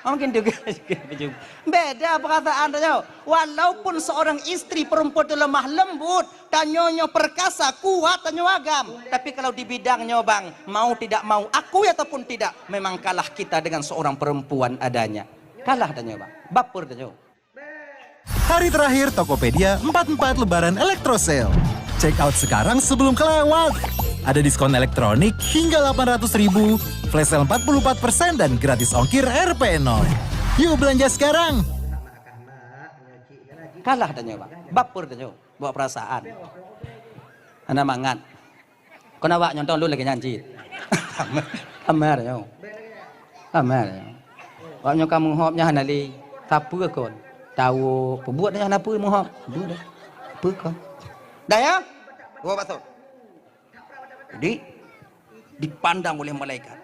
Oh, mungkin teuga pijuk. Beda perasaan tanyoe. Walaupun seorang istri perempuan itu lemah lembut, tanyoe nyoe perkasa, kuat, tanyoe agam. Tapi kalau di bidang nyoe, Bang, mau tidak mau, akui ataupun tidak, memang kalah kita dengan seorang perempuan adanya. Kalah tanyoe, Bang. Baper tanyoe. Hari terakhir Tokopedia empat empat Lebaran Electro Sale. Check out sekarang sebelum kelewat. Ada diskon elektronik hingga delapan ratus ribu, flash sale empat puluh empat persen dan gratis ongkir R P nol. Yuk belanja sekarang. Kalah tanyoe, Bang. Baper tanyoe. Bawa perasaan. Hana mangat. Kon awak nyoe tong lôn lagèe nyan cit. Amar nyoe. Amar nyoe. Awak nyoe ka meuhop nyan hana lé. Sapeue kon? Tawök, peubuet nyan hana peue meuhop. Peue dah? Peue kon? Dah ya? Dua bakso. Jadi dipandang oleh malaikat.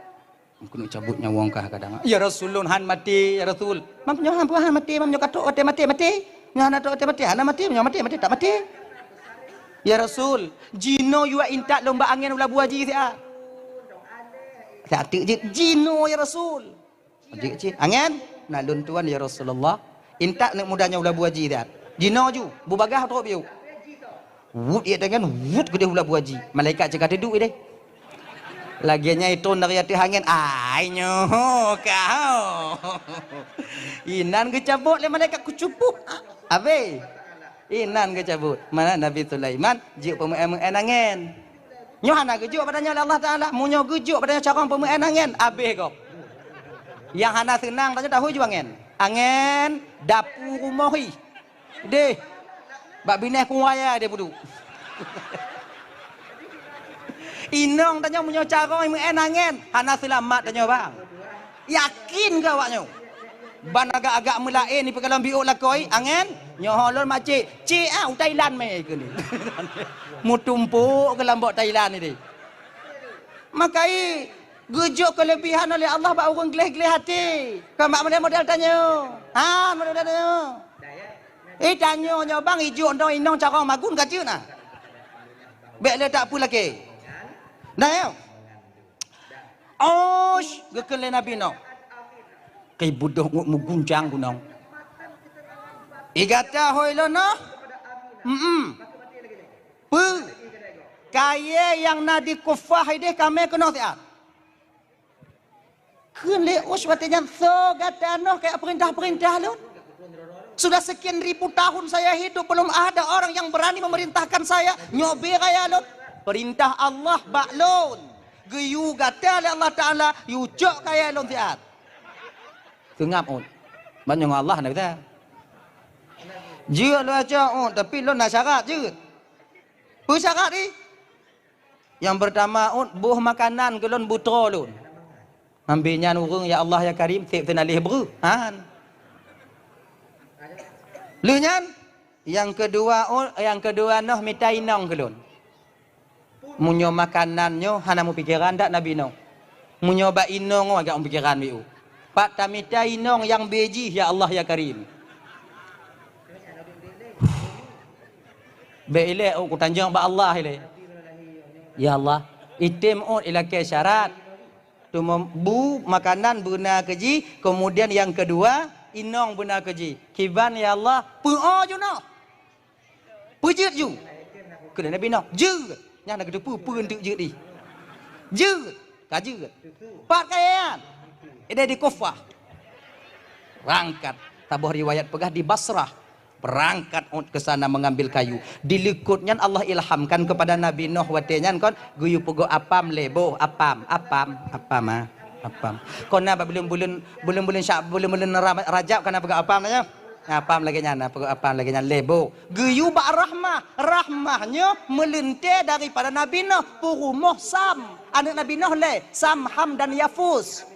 Keuneuk cabot nyawöng kah kadang. Ya Rasul, lôn han maté, ya Rasul. Mam nyoe han, han maté, mam nyoe ka trok watèe maté, maté. Nyoe hana trok watèe maté, hana maté, nyoe maté, maté, tak maté. Ya Rasul, jinoe yue intat lôn bak angén u labu haji siat. Siat teuk jeuet, jinoe ya Rasul. Jeuet cit, angén, na lôn tuan ya Rasulullah. Intat aneuk muda nyoe u labu haji siat. Jinoe ju, bubagaih trok piôh. Wut ié tangan, wut keudeh u labu haji. Malaikat cit ka teuduek ideh. Lagèe nyan itron dari ateueh angén, ai nyoe kah. Inan geucabot lé malaikat kucupuk. Abéh. Inan geucabot. Mana Nabi Sulaiman jeuet peumeu'en-meu'en angén. Nyoe hana geujok bak tanyoe lé Allah Taala. Meunyoe geujok bak tanyoe carông peumeu'en angén, abéh gob. Nyang hana seunang tanyoe tahu ju angén. Angén dapu rumoh ih. Deh. Bak binéh kuwaya deh pudu. Inong tanyoe meunyoe carông meu'en angén, hana seulamat tanyoe bang. Yakin keu awak nyoe? Ban agak-agak meulaén ipeukalon biôk lakoe angén, nyoe lôn macik, cik ah u Thailand mé keuneuk. Meutumpôk keu lambok Thailand ideh. Makai geujok keuleubihan oleh Allah bak ureuëng gleh-gleh até. Kon bak model-model tanyoe. Ha, model-model tanyoe. Eh, tanyoe nyoe bang ijok ndoe inong carông magun ka jeuet na. Bék le tak peulakée. Nah, ya. Osh, geukheun lé Nabi Nuh. Kei budôh ngut meuguncang gunong. Igata hôi lôn noh. Mm-mm. Peue? Kayée nyang na di Kufah ideh kamé keunoe siat. Kheun lé Us watée nyan, "Soe gata noh keu peurintah-peurintah lôn? Sudah sekian ribu tahun saya hidup, belum ada orang yang berani memerintahkan saya. Nyoe bée raya lôn. Peurintah Allah bak lôn. Geuyue gata lé Allah Taala, yue cok kayée lôn siat." Seungab Ut. Ban nyoe ngon Allah na gata. Jeuet lôn cok Ut, tapi lôn na syarat jeuet. Peue syarat jih? Nyang peurtama Ut, boh makanan keu lôn beutroe lôn. Ambe nyan ureuëng, "Ya Allah, ya Karim, seb teunaléh breuh." Han. Lheueh nyan, nyang keudua Ut, nyang keudua noh mita inong keu lôn. Meunyoe makanan nyoe hana meupikeran that Nabi Nuh. Meunyoe bak inong agak meupikeran wiu. Pat tamita inong nyang bejih, "Ya Allah, ya Karim." Bék ilée, oh, kutanjong bak Allah ilée. Ya Allah, item Ut ilakée syarat. Teuma bu makanan beuna keu jih, keumudian nyang keudua inong beuna keu jih. Kiban ya Allah, peuo ju noh. Peujeuet ju. Keu Nabi Nuh, jeuet. Nyan na geuteupeue peue enteuk jeuet jih. Jeuet, ka jeuet. Pat kayée nyan. Ideh di Kufah. Rangkat. Saboh riwayat peugah di Basrah. Berangkat Ut ke sana mengambil kayu. Di likot nyan Allah ilhamkan kepada Nabi Nuh watée nyan kon geuyue peugot apam lé boh, apam, apam, apam ah. Apam. Kon na bak buleuen-buleuen buleuen-buleuen syak buleuen-buleuen Ra- Rajab kana peugot apam nyan. Apam lagée nyan, peugot apam lagée nyan lé boh. Geuyue bak rahmah. Rahmah nyoe meuleuntée daripada Nabi Nuh peurumoh Sam. Aneuëk Nabi Nuh lé Sam, Ham dan Yafus.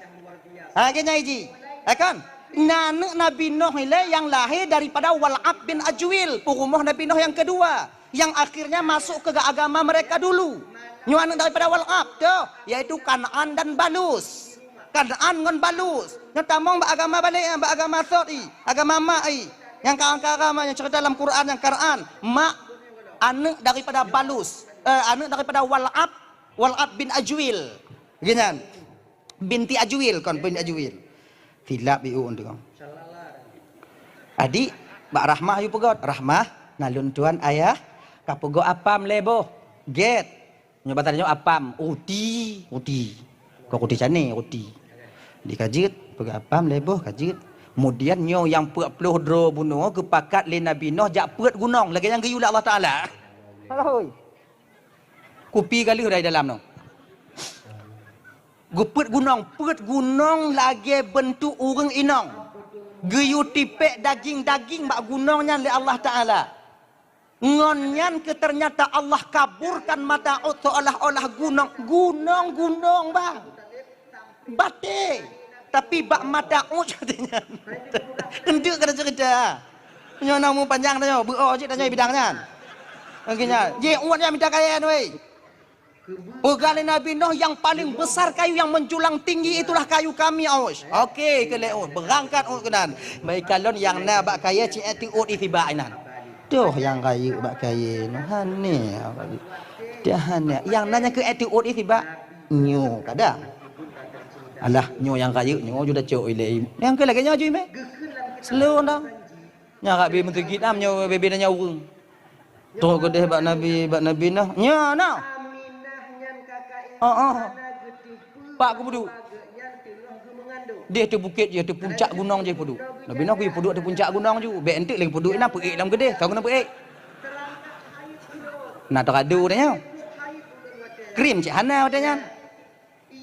Ha, lagée nyan jih. Eh kan? Na aneuk Nabi Nuh ilée nyang lahé daripada Wal'ab bin Ajwil, peurumoh Nabi Nuh nyang keudua, nyang akhirnya masuk ke agama mereka dulu. Nyoe aneuk daripada Wal'ab, toh, yaitu Kan'an dan Balus. Kan'an ngon Balus. Nyoe tamong bak agama balek, bak agama sot i, agama mak i. Nyang ka-, ka-, agama nyang cerita dalam Quran nyang Kan'an, mak aneuk daripada Balus, eh, aneuk daripada Wal'ab, Wal'ab bin Ajwil. Geuh nyan. Binti Ajwil, kon binti Ajwil. Silap iu untuk. Adik, bak Rahmah yue peugöt. Rahmah, na lôn tuan ayah, ka peugöt apam lhèe boh. Gét. Nyoe basa nyoe apam, ruti, ruti. Kon ruti cane, ruti. Di ka jeuet, peugöt apam lhèe boh ka jeuet. Kemudian nyoe nyang peuet ploh droe bunoe geupakat lé Nabi Nuh jak peuet gunong, lagèe nyang geuyue lé Allah Taala. Hoi. Kupi ka lheueh dari dalam nyoe. Geupeuet gunong, peuet gunong lagèe beuntuk ureueng inong. Geuyue tipék daging-daging bak gunong nyan lé Allah Taala. Ngon nyan keuh teunyata Allah kaburkan mata Ut seolah-olah gunong, gunong-gunong, bang. Batée. Tapi bak mata Ut nyan. Eunteuk keuneuk cerita. Nyoe na umu panjang tanyoe, beuo cit tanyoe bidang nyan. Oke nyan. Jih Ut nyan mita kayèe weh. Peugah lé Nabi Nuh, "Yang paling besar kayu yang menjulang tinggi itulah kayu kami, Aus." Oke, keu lé Ut, beurangkat Ut keunan. Bak ikalon nyang na bak kayèe ci ék teuôt i sibak inan. Toh nyang rayeuk bak kayèe nyoe, hane. Dah hane. Nyang na nyang keu ék teuôt i sibak. Nyoe kadang. Alah, nyoe nyang rayeuk nyoe ju tacok ilée. Nyang keu lagèe nyoe ju imé. Slow down. Nyan ka bie meuseujid am nyoe bebe nyan ureueng. Troh keudeh bak Nabi, bak Nabi Nuh. Nyan na. Oh, oh. Pak kubudu. Deh teu bukét jih, teu puncak gunong jih peuduek. Nabi Nuh geuyue peuduek teu puncak gunong ju. Bèk enteuk lé peuduek inan peuék lam keudeh, ka guna peuék. Na teuradu dah nyoe. Krim cit hana watèe nyan.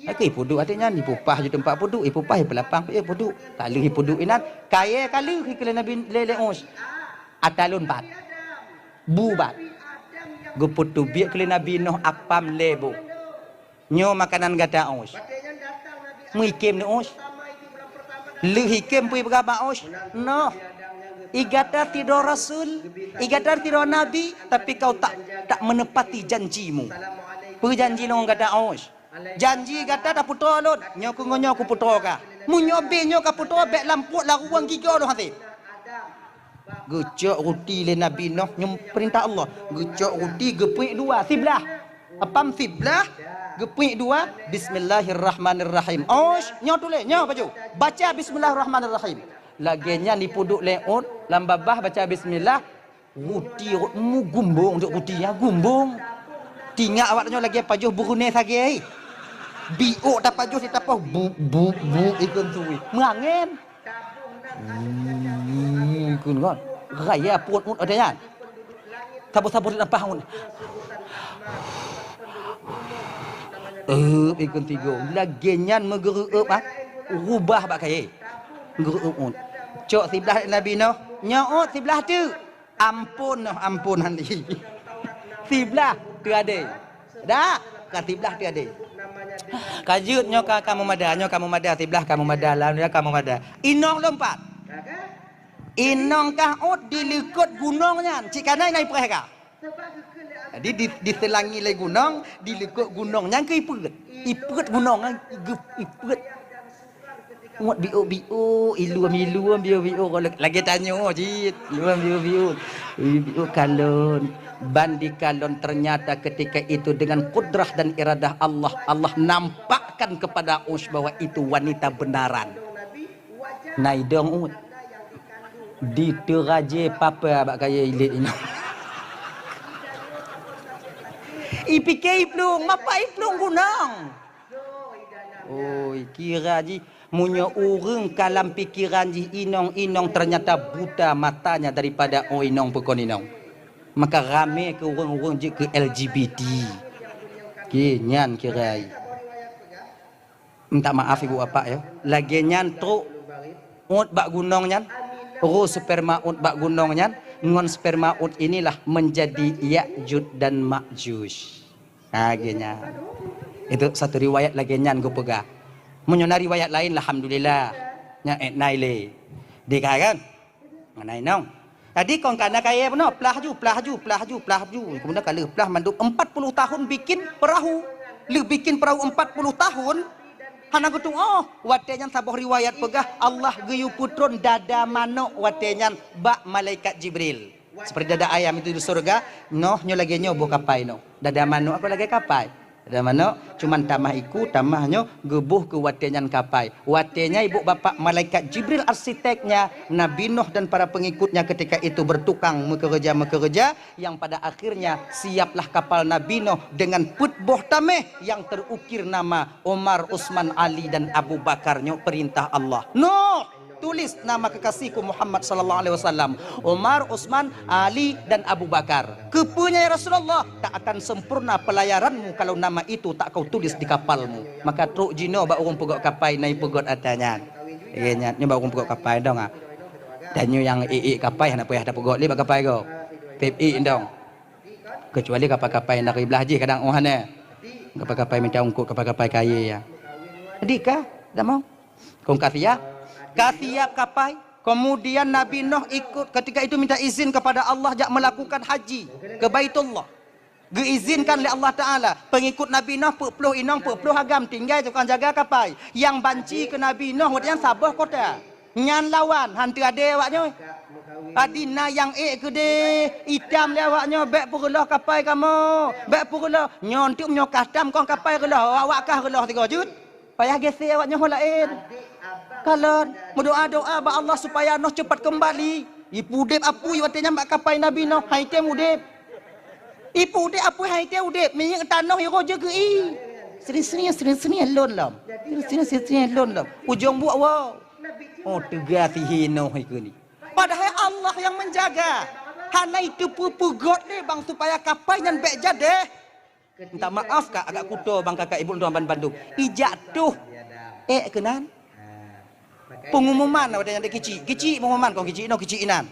Oke, peuduek watèe nyan, ipupah ju teumpat peuduek, ipupah ipeulapang, eh, peuduek. Ka lheueh ipeuduek inan, kayèe ka lheueh ikeu lé Nabi lé, lé Us. Ata lôn pat. Bu bat. Geupeuteubiet keu lé Nabi Nuh apam lhèe boh. Nyoe makanan gata Us. Meuikem lé Us. Lheueh ikem peue ipeugah bak Us. Noh. I gata sidroe rasul, i gata sidroe nabi, tapi kau tak, tak menepati janjimu. Peue janji lôn ngon gata Us? Janji gata tapeutroe lôn, nyoe keu ngon nyoe kupeutroe kah. Meunyoe beh nyoe kapeutroe, bèk lam pruet laruwang gigoe lôn hasé. Geucok ruti lé Nabi Nuh, nyoe peurintah Allah. Geucok ruti, geupeuék dua, siblah. Apam siblah, geupeuék dua, bismillahirrahmanirrahim. Osh, nyoe tuléh, nyoe baju. Baca bismillahirrahmanirrahim. Lagèe nyan ipeuduek lé Ut, lam babah baca bismillah, Ruti rot mu gumbong, dok ruti nyan gumbong. Tingat awak tanyoe lagèe pajoh Brunei sagai. Biôk tapajoh di tapoh bu, bu, bu, ikon tui. Meungangen. Hmm, ikon kan. Raya pruet Ut ada nyan. Saboh-saboh di napah Ut. Eup, ikon tigo. Lagèe nyan meugeureup ah. Rubah bak kayèe. Geureup Ut. Cok siblah Nabi Nuh. Nyoe Ut siblah teuk. Ampôn noh, ampôn hana. Siblah teuadé. Dak, ka siblah teuadé. Ka jeuet nyoe ka, ka meumada, nyoe ka meumada, siblah ka meumada, alhamdulillah ka meumada. Inong lom pat. Inong kah Ut di likot gunong nyan, cit kana na ipreh ka. Jadi di, diseulangi lé gunong, di likot gunong nyan keu ipeuet. Ipeuet gunong nyan, ipeuet. Ngot biôk-biôk, iluem-iluem biôk-biôk, lagèe tanyoe cit, iluem biôk-biôk, biôk-biôk kalon. Ban dikalon, ternyata ketika itu dengan kudrah dan iradah Allah, Allah nampakkan kepada Us bahwa itu wanita benaran. Na idong Ut. Diteuraje papa bak kayèe ilét inong. Ipike iplueng, mapa iplueng gunong? Oi, kira jih, meunyoe ureueng ka lam pikeran jih inong-inong ternyata buta matanya daripada, oh, inong peukon inong, maka ramé keu ureueng-ureueng jeuet keu L G B T. Oke, nyan kira. Minta maaf ibu bapak ya. Lagèe nyan trok Ut bak gunong nyan, roh sperma Ut bak gunong nyan, ngon sperma Ut inilah menjadi Ya'juj dan Ma'juj. Ha, lagèe nyan. Itu satu riwayat lagèe nyan geupeugah. Meunyoe na riwayat laén, alhamdulillah. Nyan ék nai lé. Di kai kan? Ngai nai nong. Jadi kon kana kayée bunoe, plah ju, plah ju, plah ju, plah ju. Kemudian ka lheueh plah mandum empat puluh tahun bikin perahu. Lheueh bikin perahu empat puluh tahun, hana geutu'oh. Watée nyan saboh riwayat peugah Allah geuyue peutron dada manok watée nyan bak malaikat Jibril. Seperti dada ayam itu di surga, noh nyoe lagée nyoe boh kapai noh. Dada manok aku lagée kapai. Dada manok, cuman tamah iku, tamah nyoe geuboh keu watée nyan kapai. Watée nyan ibu bapak malaikat Jibril arsiteknya, Nabi Nuh dan para pengikutnya ketika itu bertukang meukeureuja-meukeureuja, yang pada akhirnya siaplah kapal Nabi Nuh dengan peuet boh tameh yang terukir nama Umar, Utsman, Ali dan Abu Bakar nyoe perintah Allah. Nuh! Tulis nama kekasihku Muhammad sallallahu alaihi wasallam. Umar, Utsman, Ali, dan Abu Bakar. Keupeue nyan, ya Rasulullah? Tak akan sempurna pelayaranmu kalau nama itu tak kau tulis di kapalmu. Maka trok jinoe bak ureuëng peugöt kapai na ipeugöt ata nyan. Iya nyan, nyoe bak ureuëng peugöt kapai dong ah. Dan nyoe nyang ék-ék kapai hana payah tapeugöt lé bak kapai gob. Pép ék dong. Keucuali kapai-kapai dari blah jih kadang oh hana. Kapai-kapai minta ungkot, kapai-kapai kayée ya. Jadi kah? Dak mau? Kong ka siap? Ka siap kapai. Kemudian Nabi Nuh ikut, ketika itu minta izin kepada Allah jak melakukan haji ke Baitullah. Geuizinkan lé Allah Taala. Pengikut Nabi Nuh peuet ploh inong, peuet ploh agam tinggai tukang jaga kapai. Yang banci keu Nabi Nuh watée nyan saboh kota. Nyan lawan, han teuadée awak nyoe. Adi na nyang ék keudeh, itam lé awak nyoe, bék peureuloh kapai kamoe, bék peureuloh. Nyoe teuk nyoe kastam kon kapai reuloh, awak kah reuloh sigoe jeuet. Payah geusék awak nyoe laén. Kalon, meudoá-doá bak Allah supaya Nuh cepat kembali. Ipeudeb apui watée nyan bak kapai Nabi Nuh, hai tém udeb. Ipeudeb apui hai tém udeb, minyeuk tanoh iroh jeuet geu-i. Sering-sering, sering-sering lôn lom. Sering-sering, sering-sering lôn lom. Ujong buet woe. Oh, teuga sihé Nuh ikeu ni. Padahai Allah nyang menjaga. Hana iteupeue peugöt lé bang supaya kapai nyan bék jadeh. Minta maaf ka agak kuto bang kakak ibu tuan ban bandum. Ijak tuh. Ék keunan. Pengumuman watée nyan kicik. Kicik pengumuman kon kicik inoe kicik inan.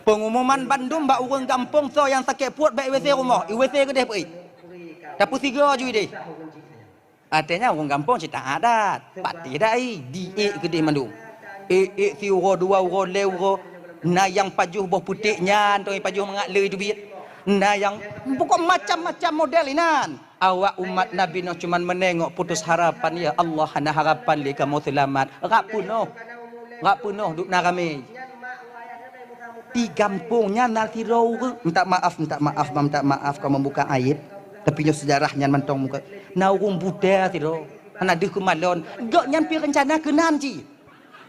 Pengumuman bandum bak ureuëng gampông soe nyang sakét pruet bék i W C rumoh. I W C keudeh peuék. Tapeusigoe ju ideh. Artinya ureuëng gampông cit taát adat, pati dai, diék keudeh mandum. Ék-ék siuroe dua uroe lhée uroe, na nyang pajoh boh puték nyan, tong pajoh mangat le teubiet. Na nyang pokok macam-macam model inan. Awak umat Nabi Nuh cuman meunengok putus harapan, ya Allah hana harapan lé kamoe seulamat. Rap peunoh, rap peunoh duek na ramé. Di gampông nyan na sidroe ureuëng, minta maaf, minta maaf, minta maaf ka membuka aib. Tapi nyoe sejarah nyan mantong muka. Na ureuëng buta sidroe, hana deuh keumalon. Gobnyan pi reuncana keunan cit.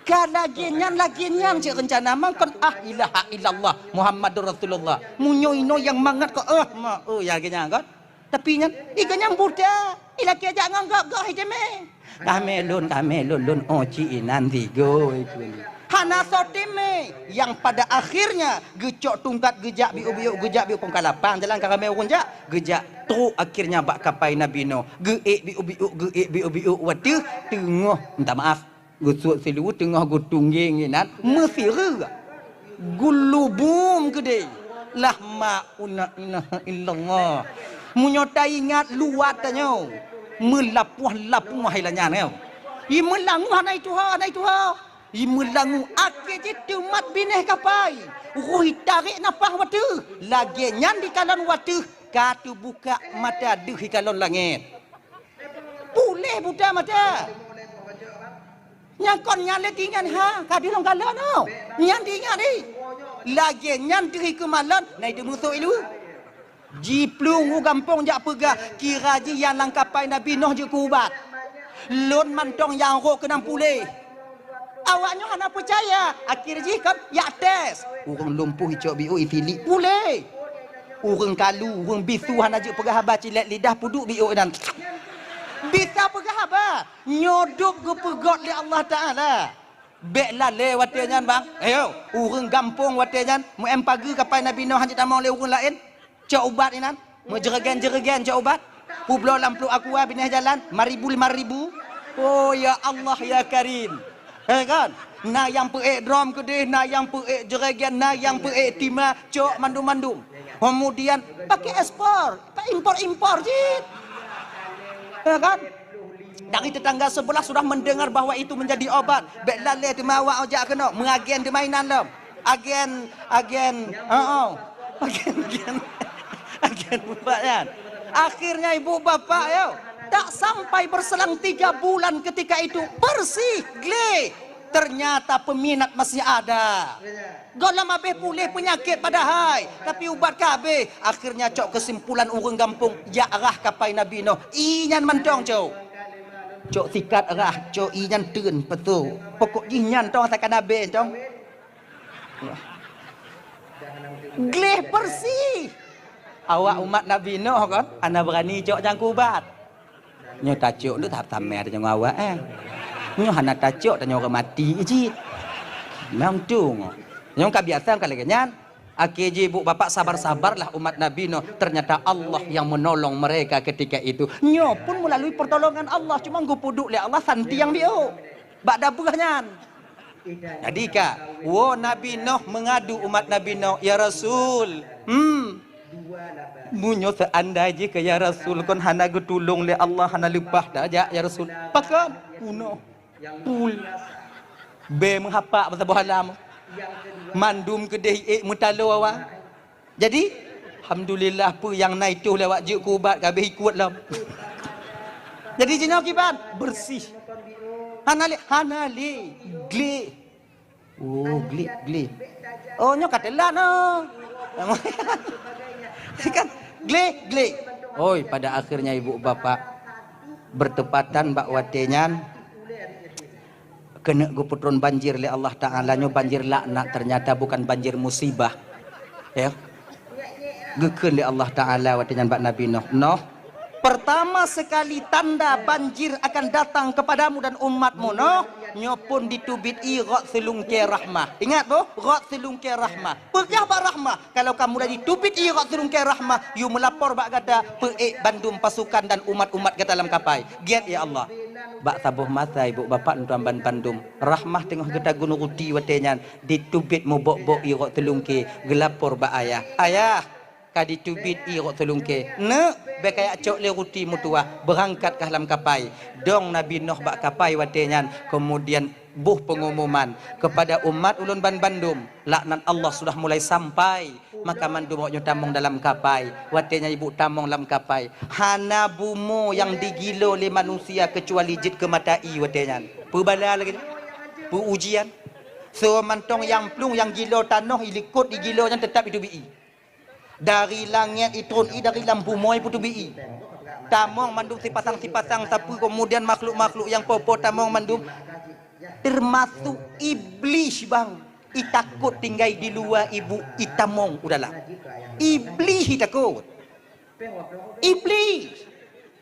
Ka lagée nyan, lagée nyan cit reuncana mangkon ah ilaha illallah Muhammadur Rasulullah. Meunyoe inoe nyang mangat kok eh ma eh ya lagée nyan kan. Tapi nyan, i geuh nyang buta, ilakée jak ngon gok-gok hai teumé. Kamé lôn, kamé lôn, lôn oh ci inan tigo ikeu ni. Hana soe teumé, nyang pada akhirnya geucok tungkat geujak biuk-biuk, geujak biuk kong ka lapang jalan ka ramé ureuëng jak, geujak trok akhirnya bak kapai Nabi Nuh. Geuék biuk-biuk, geuék biuk-biuk wateuh teungoh, minta maaf. Geusuet siluweue teungoh geutunggeng inan meusireuk. Geulubum keudeh. Lah ma una ilaha illallah. Meunyoe taingat luwat tanyoe. Meulapuah-lapuah ilanyan nyoe. I meulangu hana ituha, hana ituha. I meulangu akhé jih teumat binéh kapai. Roh itarek nafah wateuh. Lagée nyan dikalon wateuh ka teubuka mata deuh ikalon langét. Puléh buta mata. Nyang kon nyan lé tingan ha, ka deuh lom galon oh. Nyan tingan di. Lagée nyan teuhi keumalon, na itu musoh ilu. Jiplueng u gampông jak peugah, kira jih nyang lam kapai Nabi Nuh jeuet keu ubat. Lôn mantong nyang rhot keunong puléh. Awaknyoe hana peucaya, akhé jih kon jak tes. Ureuëng lumpuh icok biôk isilik puléh. Ureuëng kalu, ureuëng bisu hana jeuet peugah haba cilek lidah peuduek biôk inan. Bisa peugah haba, nyoe dub geupeugöt lé Allah Taala. Bék lalée watée nyan bang. Ayo, ureuëng gampông watée nyan meu-em pageue kapai Nabi Nuh hana jitamong lé ureuëng laén. Cok ubat inan, meujeureugén-jeureugén cok ubat. Peubloe lam pluek aqua binéh jalan, lima ribu, lima ribu. Oh ya Allah ya Karim. He kan? Na nyang peuék drom keudeh, na nyang peuék jeureugén, na nyang peuék tima, cok mandum-mandum. Kemudian pakai ekspor, impor-impor cit. He kan? Dari tetangga sebelah sudah mendengar bahwa itu menjadi obat. Bèk lalé teuma awak jak keunoe, meuagen teuma inan lom. Agen, agen, oh, oh. Agen, agen, agen ubat nyan. Akhirnya ibu bapak, yo, tak sampai berselang tiga bulan ketika itu, bersih, gleh. Ternyata peminat masih ada. Gohlom habéh puléh peunyakét padahai, tapi ubat ka habéh. Akhirnya cok keusimpulan ureuëng gampông, jak rhah kapai Nabi Nuh. Ié nyan mantong cok. Cok sikat rhah, cok ié nyan teun, peutôh. Pokok jih nyan tong, takana habéh tong. Gleh bersih. Awak umat Nabi Nuh kon, hana beurani cok nyang keu ubat. Nyoe tacok nyoe ta-, tamè tanyoe ngon awak, eh. Nyoe hana tacok tanyoe ureuëng mati cit. Memang tu nyoe. Nyoe ka biasa ka lagèe nyan. Akhé jih ibu bapak sabar-sabarlah umat Nabi Nuh. Ternyata Allah yang menolong mereka ketika itu. Nyoe pun melalui pertolongan Allah. Cuma geupeuduek lé Allah santi nyang biôk. Bak dabeuh nyan. Jadi ka, woe Nabi Nuh mengadu umat Nabi Nuh, "Ya Rasul, hmm, meunyoe seandai jih keu ya Rasul kon hana geutulông lé Allah, hana leupah tajak ya Rasul." Pakon? Unoe. Pul. Bèe meuhapak beusaboh alam. Mandum keudeh ék meutaloe awak. Jadi, alhamdulillah, peue nyang na itoh lé awak jeuet keu ubat ka habéh ikôt lom. Jadi, jinoe kiban? Bersih. Hana lé, hana lé. Gleh. Oh, gleh, gleh. Oh, nyoe ka teulat, oh. Kan? Gleh, gleh. Oi, pada akhirnya ibu bapak bertepatan bak watèe nyan, keuneuk geupeutron banjir lé Allah Ta'ala. Nyoe banjir laknat, ternyata bukan banjir musibah. Ya. Geukheun lé Allah Ta'ala watèe nyan bak Nabi Nuh, "Nuh, pertama sekali tanda banjir akan datang kepadamu dan umatmu, Nuh, nyoe phon diteubiet ié rot seulungkèe rahmah." Ingat boh, rot seulungkèe rahmah. Peugah bak rahmah, kalau ka mulai diteubiet ié rot seulungkèe rahmah, yue meulapor bak gata, peuék bandum pasukan dan umat-umat gata lam kapai. Giat, ya Allah. Bak saboh masa ibu bapak tuan ban bandum, rahmah teungoh geutagun ruti watèe nyan, diteubiet mubok-bok ié rot seulungkèe, geulapor bak ayah. "Ayah, ka diteubiet ié rot seulungkèe. Neuk, bèk kajak cok lé ruti meutuwah, beurangkat kah lam kapai." Dong Nabi Nuh bak kapai watèe nyan, keumudian boh peungumuman kepada umat ulôn ban bandum, laknat Allah sudah mulai sampai, maka mandum awaknyoe tamong dalam kapai. Watèe nyan ibu tamong lam kapai, hana bumoe nyang digilo lé manusia keucuali jeuet keu mata ié watèe nyan. Peubala lagèe nyan. Peu ujian. Soe mantong nyang plueng nyang gilo tanoh, ilikot igilo nyan teutap iteubiet ié. Dari langèt itron ié, dari lam bumoe ipeuteubiet ié. Tamong mandum sipasang-sipasang sapeue, keumudian makhluk-makhluk nyang po-po tamong mandum, teumasok Iblih bang, itakot tinggai di luwa ibu, itamong u dalam. Iblih itakot. Iblih.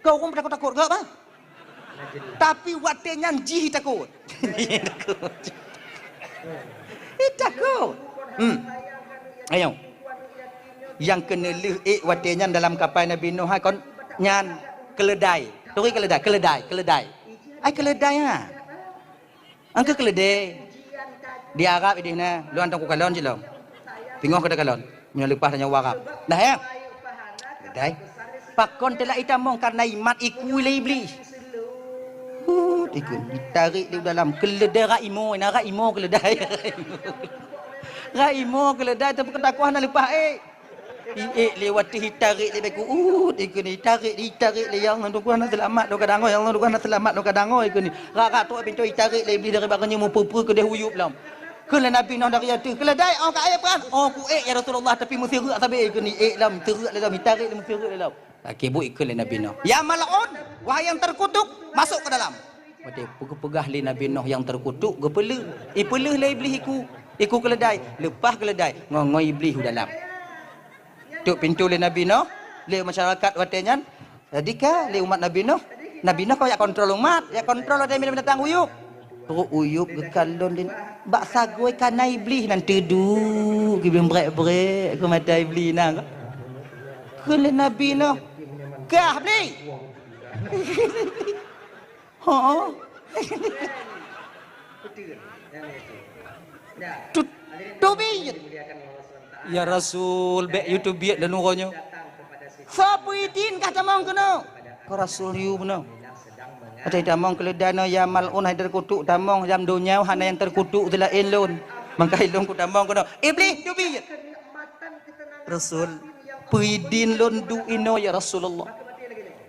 Keu ureuëng takot-takot gak, bah? Tapi watèe nyan jih takot. Jih takot. Jih takot. Hmm. Ayo. Nyang keuneulheueh ék watèe nyan dalam kapai Nabi Nuh hai kon nyan keuleudai. Turi keuleudai, keuleudai, keuleudai. Ai keuleudai ha. Angka keuleudai. Di Arab idéh na, lôn hantom kukalon cit lom. Teungoh keu takalon. Meunyoe leupah tanyoe u Arab. Dah ya? Keuleudai. Pakon teulak itamong karena imat ikui lé Iblih. Hut, ikui. Itarek di dalam keuleudai rak imo, na rak imo keuleudai. Rak imo keuleudai tapi keu takoh hana leupah ék. Iék lé watèe itarek lé bèe ku, ut, ikeu ni itarek, itarek lé, "Ya Allah, dukon hana seulamat lôn kadang, ya Allah, dukon hana seulamat lôn kadang," ikeu ni. Rak-rak trok pintoe itarek lé Iblih dari bak nyoe meupeue-peue keudeh uyueb lom. Kheun lé Nabi Nuh dari ateueh, "Keuleudai, oh ka ék peue?" "Oh ku ék ya Rasulullah, tapi meusireuk sabe," ikeu ni, "ék lom, sireuk lé lom, itarek lé meusireuk lé lom." Akhé buet ikheun lé Nabi Nuh, "Ya mal'un, wahai yang terkutuk, masuk ke dalam." Watèe peugah-peugah lé Nabi Nuh nyang teukutuk, geupeuleuh. Ipeuleuh lé Iblih iku, iku keuleudai, leupah keuleudai, ngon-ngon Iblih u dalam. Tuk pintoe lé Nabi Nuh, lé masyarakat watèe nyan. Jadi ka lé umat Nabi Nuh, Nabi Nuh ka jak kontrol umat, jak kontrol watèe binatang uyueb. Trok uyueb geukalon lé bak sagoe ka na Iblih nan teuduek, geubieng brek-brek keu mata Iblih na. Kheun lé Nabi Nuh, "Kah Iblih?" Ho. Tu-, teubiet. Ya Rasul, bèk yue teubiet lôn uroe nyoe. Soe peuidin kah tamong keunoe? Keu Rasul yue bunoe. Watèe tamong keuleudai nyoe, ya mal'un, hai teukutuk, tamong lam donya hana nyang teukutuk seulaén lôn. Maka lôn kutamong keunoe. Iblih, teubiet! Rasul, peue idin lôn duek inoe, ya Rasulullah.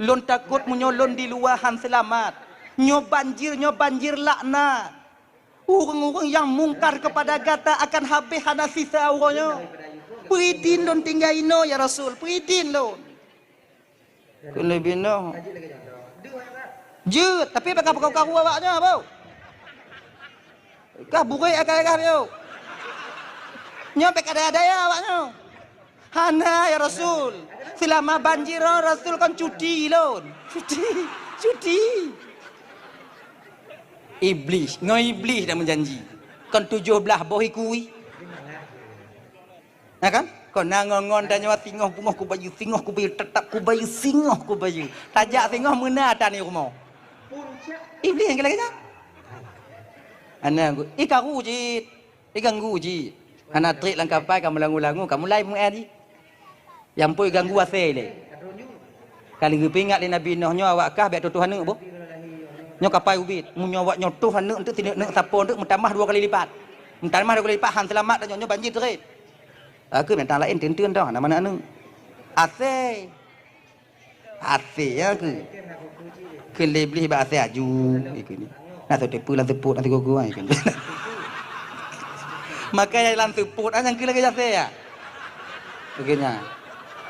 Lôn takot meunyoe lôn di luwa han seulamat. Nyoe banjir, nyoe banjir laknat. Ureuëng-ureuëng nyang mungkar keupada gata akan habéh hana sisa uroe nyoe. Peue idin lôn tinggai inoe, ya Rasul, peue idin lôn. Kheun lé binoe, jeuet, tapi bèk kapeukaru-karu awak nyoe, Abu. Ka burék akai-akai nyoe. Nyoe bèk ka daya-daya awak nyoe. Hana, ya Rasul. Seulama banjir nyoe Rasul kon cuti lôn. Cuti. Cuti. Iblih, ngon Iblih dak meujanji. Kon tujoh blaih boh iku. Na kan? Kon na ngon-ngon tanyoe singoh pungoh kubayeue, singoh kubayeue, teutap kubayeue, singoh kubayeue. Tajak singoh meuna ata ni rumoh. Iblih nyang lagèe nyan. Ana, ih karu cit. Ih ganggu cit. Hana trép lam kapai ka meulangu-langu, ka mulai meu'en jih. Nyang pue ganggu asèe lé. Ka lheueh geupeuingat lé Nabi Nuh nyoe awak kah bèk tutoh aneuk boh. Nyoe kapai ubit. Meunyoe awak nyoe toh aneuk eunteuk sineuk-neuk sapo eunteuk meutamah dua kali lipat. Meutamah dua kali lipat han seulamat tanyoe, nyoe banjir trép. Ka keuh binatang laén teun-teun toh, hana manö aneuk. Asèe. Asèe, ya keuh. Kheun lé Iblih bak asèe aju, ikheun. Na soe teupeu lam seupôt, na sigoe-goe, ikheun. Maka nyang lam seupôt, ah, nyang keuh lagèe asèe, ya. Ikheun nyan.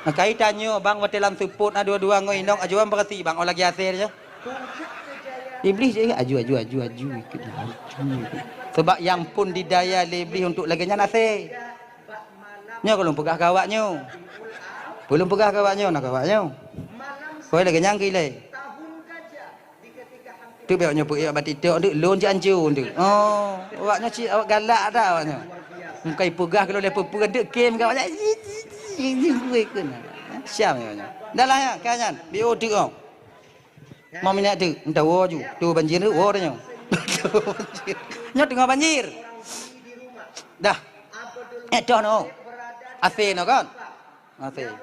Maka itanyoe, bang, watèe lam seupôt, na dua-dua ngon inong, aju bang, berarti, bang, oh lagèe asèe nyoe. Iblih jih, aju, aju, aju, aju, ikheun. Aju, ikheun. Sabab nyang phôn didaya lé Iblih untuk lagèe nyan asèe. Nyoe ka lôn peugah keu awak nyoe. Peue lôn peugah keu awak nyoe, na keu awak nyoe. Koi lagèe nyan keu ilèe. Teuk bèk awak nyoe peuék bak TikTok, teuk lôn cit anco teuk. Oh, awak nyoe cit awak galak that awak nyoe. Meukai peugah keu lôn lé peue-peue teuk kem keu awak nyoe. Siam awak nyoe. Dah lah nyan, ka nyan. Biôh teuk oh. Mau minyak teuk, entah woe ju. Tu banjir tu, woe tanyoe. Nyoe teungoh banjir. Dah. Eh, toh no. Asèe no kan? Asèe.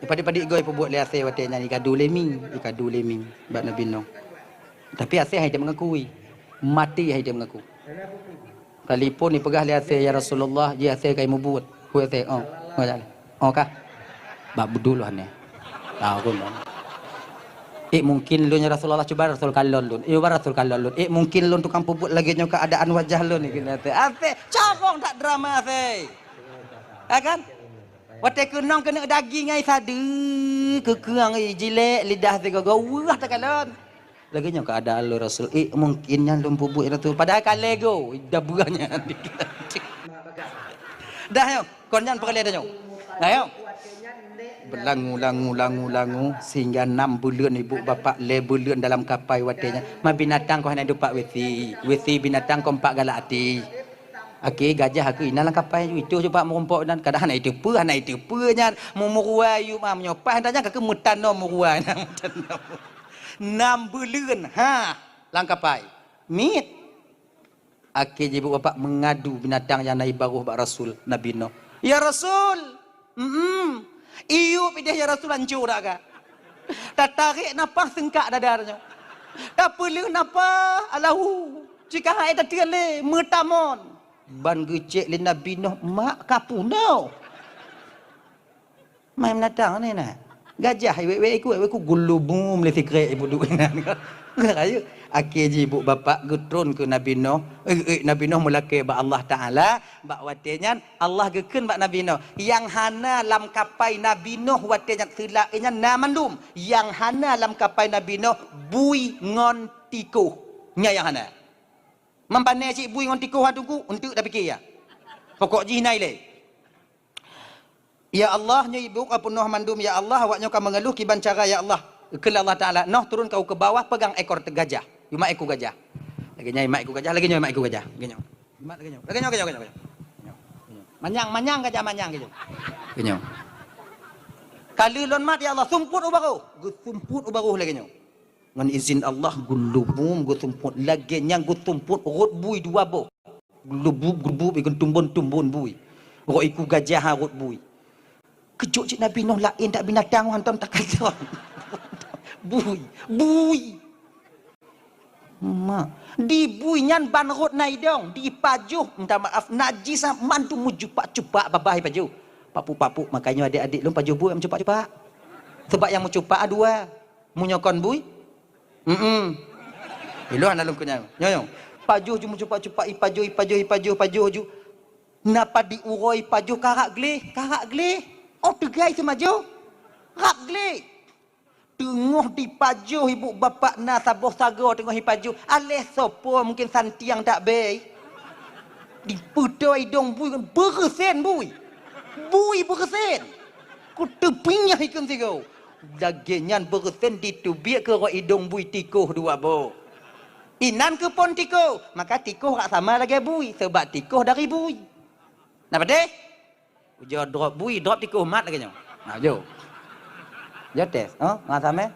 Padit-padit goe peubuet lé asèe watèe nyan ikadu lé mi, ikadu lé mi bak Nabi Nuh. Tapi asèe hai teumeungaku. Maté hai teumeungaku. Kalipun ipeugah lé asèe, "Ya Rasulullah, jih asèe kai mubuet." Kheun asèe, "Oh, oh, ya. Oh, kah? Bak beudôh lôn nyoe." Tahu lôn. "Eh, mungkin lôn, ya Rasulullah, cuba Rasul kalon lôn. Eh, cuba Rasul kalon lôn. Eh, mungkin lôn tukang peubuet lagèe nyoe keuadaan wajah lôn," kheun asèe. Asèe, corong that drama asèe. Ya kan? Watèe keunong keuneuk daging ai sadeue, keukeung ai jilek, lidah sigoe-goe, weueh takalon. Lagèe nyoe keuadaan lôn Rasul, "Eh, mungkin nyan lôn peubuet Rasul." Padahai ka lego, dah beurah nyan. Dah nyoe, kon nyan peureulèe tanyoe. Dah nyoe. Beulangu, langu, langu, langu, sehingga nam buleuen ibu bapak, lhèe buleuen dalam kapai watèe nyan. Ma binatang kon hana dupat wesi, wesi binatang kon pat galak até. Akhé gajah keuh inan lam kapai ju, itoh ju bak meurumpok inan, kadang hana iteupeue, hana iteupeue nyan, meumeuruai yue ma meunyoe paih nyan ka keuh meutanoh meuruai nyan, meutanoh. Nam buleuen, ha, lam kapai. Miet. Akhé jih ibu bapak meungadu binatang nyang na ibaroh bak Rasul, Nabi Nuh. "Ya Rasul, mm, iyup ideh ya Rasul anco dak ka. Tatarek nafah seungkak dada nyoe. Tapeuleuh nafah alahu. Cit ka hai tateun lé, meutamon." Ban geucék lé Nabi Nuh, mak ka punoh. Mai meunatang ni na. Gajah wék-wék iku, wék-wék iku gulubum lé sikrek ibu duek inan. Rayeuk. Akhé jih ibu bapak geutron keu Nabi Nuh. Eh, eh, Nabi Nuh meulakée bak Allah Taala. Bak watée nyan Allah geukheun bak Nabi Nuh, "Nyang hana lam kapai Nabi Nuh watée nyan seulak nyan na mandum. Nyang hana lam kapai Nabi Nuh bui ngon tikoh. Nyan nyang hana." Meupané cit bui ngon tikoh, ha Teungku, eunteuk tapike ya. Pokok jih na ilée. "Ya Allah, nyoe ibu ka peunoh mandum ya Allah, awak nyoe ka meungeuluh kiban cara ya Allah." Kheun lé Allah Taala, "Noh turun keu bawah, pegang ekor gajah." Imat ekor gajah. Lagée nyan imat ekor gajah, lagée nyoe imat ekor gajah. Lagée nyoe. Imat lagée nyoe. Lagée nyoe, lagée nyoe, lagée nyoe. Manyang, manyang gajah manyang lagée nyoe. Lagée nyoe. Ka lheueh lôn mat ya Allah, sumpot u barôh. Geusumpot u barôh lagée nyoe. Ngon izin Allah, geulubum geusumpot lagée nyang geusumpot rot bui dua boh. Geulubum, geulubum, ikon tumbon-tumbon bui. Rot iku gajah ha rot bui. Keujot cit Nabi Nuh laén that binatang hantom takalon. Bui, bui. Mak, di bui nyan ban rot na idong, dipajoh, minta maaf, najis mandum meucupak-cupak babah ipajoh. Papuk-papuk, makanya adik-adik lôn pajoh bui meucupak-cupak. Sebab nyang meucupak dua. Meunyoe kon bui, mm-mm. Ilôn hana lôn keunyan. Nyoe, nyoe. Pajoh ju meucupak-cupak, ipajoh, ipajoh, ipajoh, pajoh ju. Na padi uroe ipajoh karak gleh, karak gleh. Oh, teugai seumajoh. Rab gleh. Teungoh dipajoh ibu bapak na saboh sagoe teungoh ipajoh. Aléh soe po mungken santiang dak bei. Dipeutôi idong bui, beureusen bui. Bui beureusen. Kuteupinyah ikheun sigoe. Lagée nyan beureusen diteubiet keu rot idong bui tikoh dua boh. Inan keuphon tikoh, maka tikoh rak sama lagée bui, sabab tikoh dari bui. Na padeh? Ujoe drop bui, drop tikoh mat lagée nyoe. Ha, jo. Jo tes, ha? Ngon sama?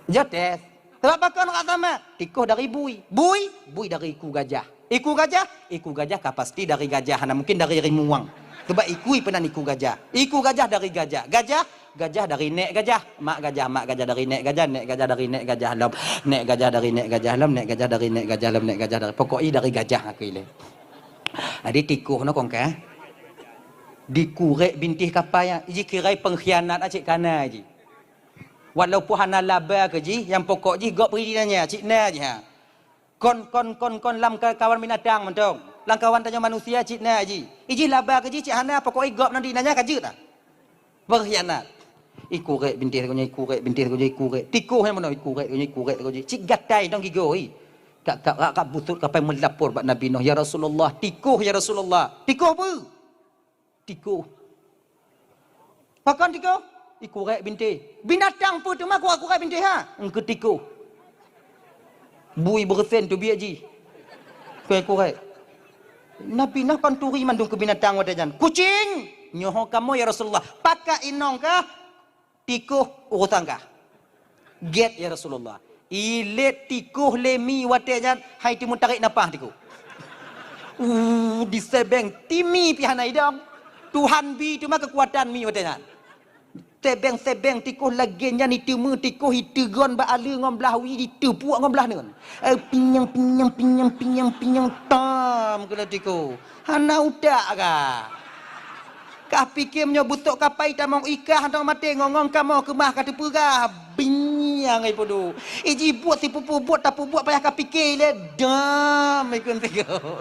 Jo tes. Sebab pakon ngon sama? Tikoh dari bui. Bui, bui dari iku gajah. Iku gajah, iku gajah ka pasti dari gajah, hana mungkin dari rimuang. Sebab iku peunan iku gajah. Iku gajah dari gajah. Gajah, gajah dari nek gajah. Mak gajah, mak gajah dari nek gajah, nek gajah dari nek gajah lom. Nek gajah dari nek gajah lom, nek gajah dari nek gajah lom, nek gajah dari, pokok i dari gajah aku ile. Jadi tikoh nyoe kon ka. Dikurek bintéh kapai, ji kirai pengkhianat cit kana ji. Walaupun hana laba keu jih, nyang pokok jih gob bri nanya, cit na jih ha. Kon, kon, kon, kon lam ka-, kawan binatang mantong. Lam kawan tanyoe manusia cit na jih. Ijih laba keu jih cit hana, pokok i gob nan di nanya ka jeuet ah. Pengkhianat. Ikurek bintéh teuk nyoe, ikurek bintéh teuk nyoe, ikurek. Tikoh nyang meunoe, ikurek teuk nyoe, ikurek teuk nyoe. Cit gatai dong gigoe. Kak, kak, kak, kak busut kapai meulapor bak Nabi Nuh, "Ya Rasulullah, tikoh ya Rasulullah." Tikoh peue? Tikoh. Pakon tikoh? Ikurek bintéh. Binatang peue teuma kurek-kurek bintéh ha? Engkeu tikoh. Bui beureusen teubiet jih. Kurek-kurek. Nabi Nuh kon turi mandum keu binatang watée nyan. Kucing! Nyoe ho kamoe ya Rasulullah. Pakat inong kah? Tikoh urusan kah? Gét ya Rasulullah. Ilét tikoh lé mi watée nyan hai teumeutarek napah tikoh. Uh, disebeng ti mi pih hana idong. Tuhan bi teuma keukuatan mi watée nyan. Sebeng-sebeng tikoh lagée nyan iteumeu tikoh iteugon bak aleue ngon blah wie diteupuek ngon blah neun. Eh, pinyang, pinyang, pinyang, pinyang, pinyang, tam keunoe tikoh. Hana utak ka. Kah pike meunyoe beusok kapai tamong ikah ngon maté ngongong kamoe keumah ka teupeugah. Binyang ai pudu. Iji buet sipupu buet tapubuet payah ka pike lé dam ikun sigo.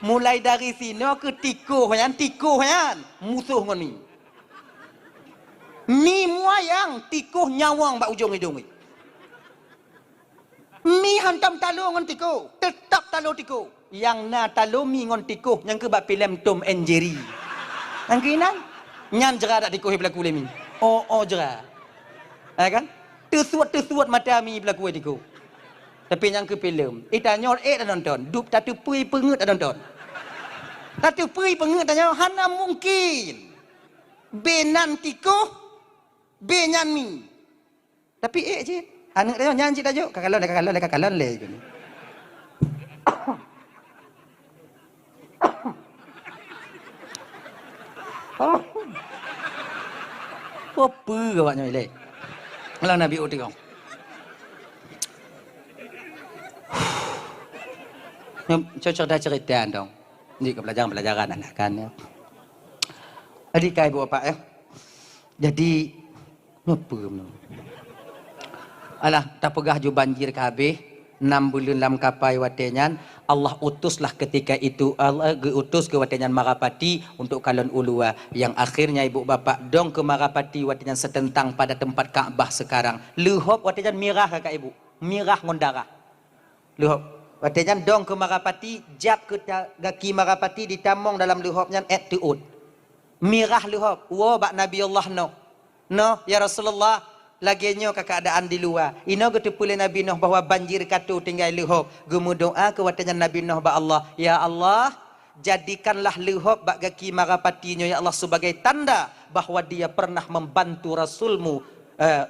Mulai dari sinoe keu tikoh nyan, tikoh nyan musoh ngon mi. Mi muayang tikoh nyawong bak ujong idong. Mi hantom talo ngon tikoh, teutap talo tikoh. Nyang na talo mi ngon tikoh nyang keu bak filem Tom and Jerry. Nyang keu inan, nyan jera dak tikoh beulaku lé mi. Oh, oh jera. Ha kan? Teusuet-teusuet mata mi beulaku lé tikoh. Tapi nyang keu filem, eh tanyoe ék tanonton, dup tateupeue peungeut tanonton. Tateupeue peungeut tanyoe hana mungkin. Benan tikoh, benyan mi. Tapi ék cit, aneuk tanyoe nyan cit tajok, ka kalon, ka kalon, ka kalon lé. Apa awak nyoe lé? Kalau Nabi Uti kong. Nyoe cocok dah cerita dong. Ni ke pelajaran-pelajaran anak kan ya. Adik kai ibu bapak ya. Jadi Nyoe peue meunoe? Alah, tapeugah ju banjir ka habéh, nam buleuen lam kapai watée nyan, Allah utuslah ketika itu, Allah geuutus keu watée nyan mara pati untuk kalon u luwa. Nyang akhirnya ibu bapak dong keu mara pati watée nyan seuteuntang pada teumpat Ka'bah sekarang. Leuhop watée nyan mirah kakak ibu, mirah ngon darah. Leuhop. Watée nyan dong keu mara pati, jak keu ta-, gaki mara pati ditamong dalam leuhop nyan ék teuôt. Mirah leuhop, woe bak Nabi Allah Nuh. "Nuh, ya Rasulullah, lagée nyoe ka keuadaan di luwa." Inoe geuteupeue lé Nabi Nuh bahwa banjir ka tô tinggai leuhop. Geumeudoá keu watée nyan Nabi Nuh bak Allah, "Ya Allah, jadikanlah leuhop bak gaki mara pati nyoe, ya Allah, sebagai tanda bahwa dia pernah membantu Rasul-Mu, eh,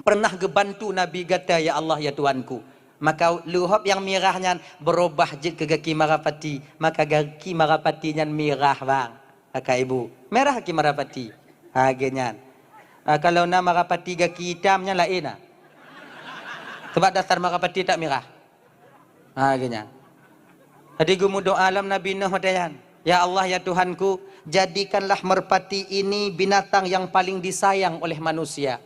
pernah geubantu Nabi gata, ya Allah, ya Tuhanku." Maka leuhop nyang mirah nyan beurubah jeuet keu gaki mara pati. Maka gaki mara pati nyan mirah bang. Kakak ibu, mirah gaki mara pati. Ha, lagée nyan. Ha, kalau na mara pati gaki itam nyan laén na. Sabab dasar merpati tak mirah. Ha, geuh nyan. Jadi geumeudoa lom Nabi Nuh watée nyan, "Ya Allah, ya Tuhanku, jadikanlah merpati ini binatang yang paling disayang oleh manusia."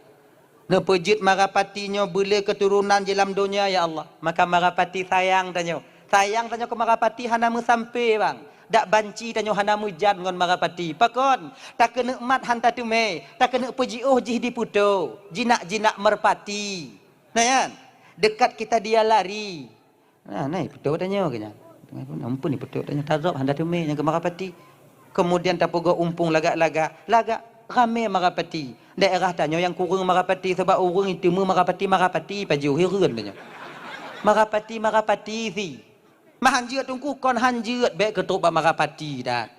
Neupeujeuet merpati nyoe beulé keuturonan jih lam donya, ya Allah. Maka merpati sayang tanyoe. Sayang tanyoe keu merpati hana meusampé, bang. Dak banci tanyoe hana meujan ngon merpati. Pakon? Takeuneuk mat han tateumé, takeuneuk peujiôh jih diputo, jinak-jinak merpati. Nah, nyan, dekat kita dia lari. Nah, nah, iputo tanyoe keu nyan. Ampun, iputo tanyoe, tarok han tateumé nyang keu merpati. Kemudian tapeugot umpung lagak-lagak, lagak ramé merpati. Daerah tanyoe nyang kureueng merpati, sabab ureuëng iteumé merpati, merpati pajoh hireuen tanyoe. Merpati, merpati si. Mah han jeuet teungku, kon han jeuet, bék keutrok bak merpati dah.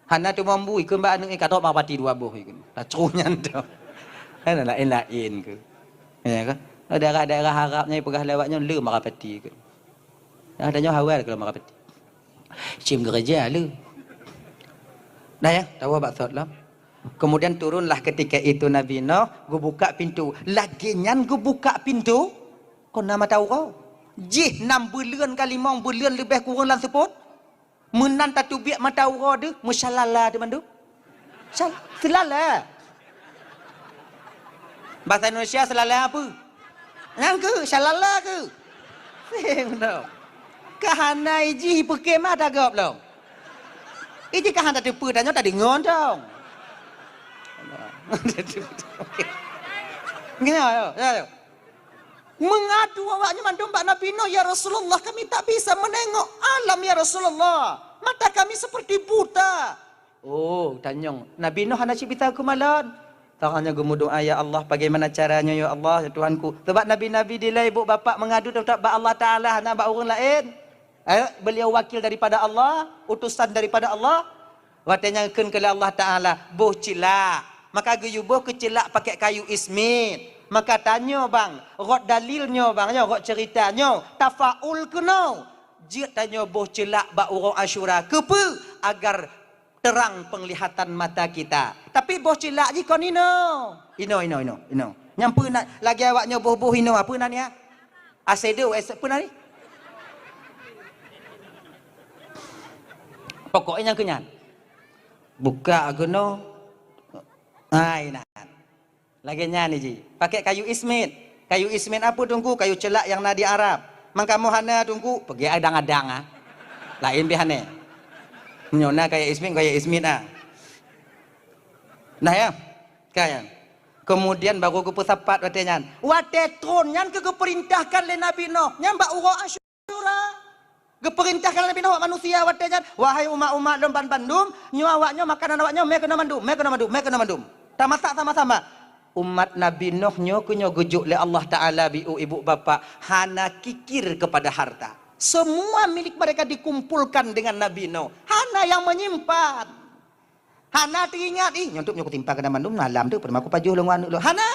Hana teuma bu, ikheun bak aneuk nyan, "Ka trok merpati dua boh," ikheun. Tacroh nyan tu. Kan laén-laén keu. Ya kan? Daerah-daerah Arab nyan peugah lewat nyan le merpati keu. Dah tanyoe hawa keu merpati. Cim gereja le. Dah ya, tahu bak thot lah. Kemudian turunlah ketika itu Nabi Nuh, geubuka pintu. Lagée nyan geubuka pintu, kon na mata uroe. Jih nam buleuen ka limong buleuen leubeh kureueng lam seupôt. Meunan tateubiet mata uroe deuh, meusyalala deuh mandum. Syal-, seulala. Bahasa Indonesia seulala apa? Nyang keu, syalala keu. Seng dong. Ka hana ijih peuke mata gob long. Ijih ka hana teupeu tanyoe tadeungon dong. Gini, ayo, ayo. Mengadu awaknyan mandum bak Nabi Nuh, "Ya Rasulullah, kami tak bisa menengok alam, ya Rasulullah. Mata kami seperti buta." Oh, tanyong. Nabi Nuh hana cit bisa keumalon. Tangan nyan geumeudoa, "Ya Allah, bagaimana caranya, ya Allah, ya Tuhanku?" Sebab nabi-nabi dilai ibu bapak mengadu tetap bak Allah Taala, hana bak ureuëng laén. Eh, beliau wakil daripada Allah, utusan daripada Allah. Watée nyan kheun keu lé Allah Taala, "Boh ceulak." Maka geuyue boh keu ceulak pakai kayu ismit. Maka tanyoe bang, rot dalil nyoe bang, nyoe rot cerita nyoe, tafaul keunoe. Jeuet tanyoe boh ceulak bak uroe Asyura. Keupeue? Agar terang penglihatan mata kita. Tapi boh ceulak jih kon inoe. Inoe, inoe, inoe, inoe. Nyang peue na lagée awaknyoe boh-boh inoe, peue nan nyan? Asedo, es-, peue nan ni? Pokoknya nyang keu nyan. Buka keunoe. Hai nan. Lagée nyan jih. Pakai kayu ismit. Kayu ismit apa teungku? Kayu ceulak nyang na di Arab. Mangkamoe hana teungku, peugét adang-adang ah. Laén pih hana. Meunyoe na kayu ismit, kayu ismit ah. Nah ya. Ka nyan. Kemudian baru geupeusapat watée nyan. Watée tron nyan keu geupeurintahkan lé Nabi Nuh. Nyan bak uroe Asyura. Geupeurintahkan lé Nabi Nuh bak manusia watée nyan, "Wahai umat-umat lôn banbandum, nyoe awaknyoe makanan awaknyoe mé keunoe mandum, mé keunoe mandum, mé keunoe mandum. Tamasak sama-sama." Umat Nabi Nuh nyoe keuh nyoe geujok lé Allah Taala biu ibu bapak hana kikir kepada harta. Semua milik mereka dikumpulkan dengan Nabi Nuh. Hana yang menyimpan. Hana teuingat, "Ih, nyoe teuk nyoe kutimpa keunan mandum, malam teuk peurumoh kupajoh lôn ngon aneuk lôn." Hana.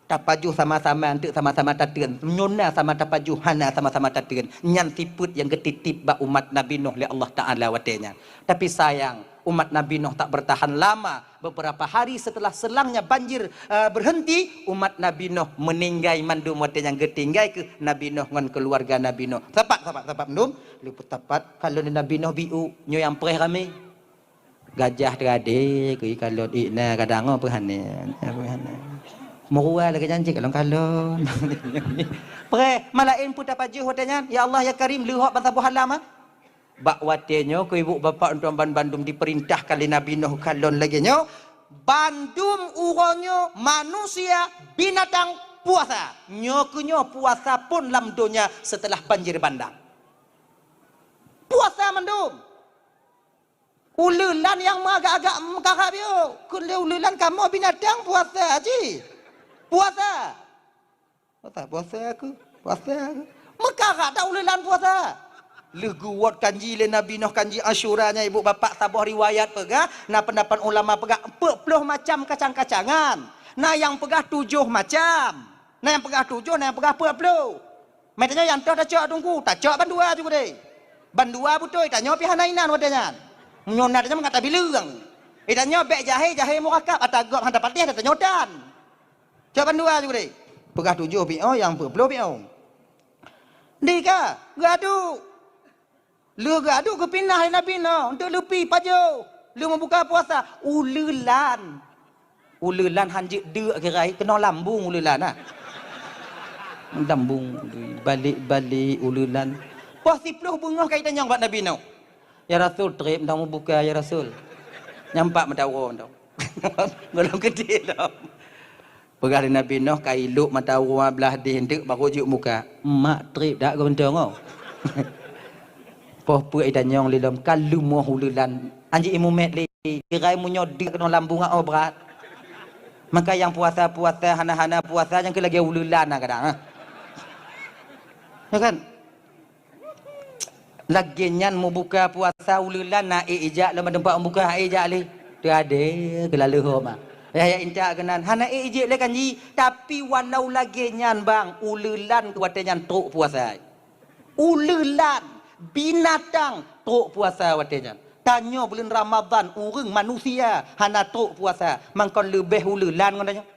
Tapajoh sama-sama, enteuk sama-sama tateun. Nyoe na sama tapajoh, hana sama-sama tateun. Nyan sifeuet nyang geutitip bak umat Nabi Nuh lé Allah Taala watée nyan. Tapi sayang, umat Nabi Nuh tak bertahan lama. Beberapa hari setelah selangnya banjir, eh, berhenti, umat Nabi Nuh meuninggai mandum watée nyan geutinggai keuh Nabi Nuh ngon keuluwarga Nabi Nuh. Sapat, sapat, sapat mandum. Lheueh peusapat, kalon Nabi Nuh biu, nyoe nyang preh ramé. Gajah teuradé keu ikalon, ik na kadang oh peuhane, peuhane. Meurua lagée janji kalon-kalon. Preh, malaén peue tapajoh watée nyan, "Ya Allah, ya Karim, leuhok ban saboh alam ah." Bak watée nyoe keu ibu bapak lôn tuan banbandum dipeurintahkan lé Nabi Nuh kalon lagée nyoe, bandum uroe nyoe manusia, binatang puasa. Nyoe keuh nyoe puasa pun lam donya setelah banjir bandang. Puasa mandum. Uleulan nyang meuagak-agak meukarat biôh, keu lé uleulan kamoe binatang puasa jih. Puasa. Puasa, puasa aku, puasa aku. Meukarat dak uleulan puasa? Lheueh geuwot kanji lé Nabi Nuh kanji Asyura nyan ibu bapak saboh riwayat peugah, na peundapat ulama peugah empat puluh macam kacang-kacangan. Na nyang peugah tujoh macam. Na nyang peugah tujoh, na nyang peugah empat puluh. Meutanyoe nyang toh tacok teungku, tacok bandua ju keudeh. Bandua beutôi, tanyoe pih hana inan watée nyan. Meunyoe na tanyoe mangat tabileueng. Eh, tanyoe bék jahé, jahé murakab, ata gob han tapatéh, ata tanyoe tan. Cok bandua ju keudeh. Peugah tujoh piôh, nyang peuet ploh piôh. Di ka, geuadu. Lheueh geuadu geupinah lé Nabi Nuh, untuk leupi pajoh. Lheueh meubuka puasa, uleulan. Uleulan hanjeuet deuk kira, keunoe lambung uleulan, ha. Lambung, balek-balek uleulan. Poh siploh beungoh ka itanyong bak Nabi Nuh. "Ya Rasul, trép mantong meubuka, ya Rasul." Nyang pat meudawa mantong. Golom keudeh lom. Peugah lé Nabi Nuh, "Ka ilok mata uroe blah deh eunteuk baru jeuet muka." "Mak trép dak geuntong oh." Poh peuet itanyong lé lom, ka leumoh uleulan. Anjing imumet lé, kirai meunyoe deuk keunoe lambung oh brat. Maka nyang puasa-puasa, hana-hana puasa, nyang keu lagèe uleulan nah kadang, ha. Ya kan? Lagèe nyan meubuka puasa uleulan na ék ijak lom teumpat meubuka, ék ijak lé. Teuadé keulaleuho ma. Yah, yah intat keunan. Hana ék ijak lé kan ji, tapi walau lagèe nyan bang, uleulan watèe nyan trok puasa. Uleulan, binatang trok puasa watèe nyan. Tanyoe buleuen Ramadhan, ureueng manusia hana trok puasa, mangkon leubeh uleulan ngon tanyoe.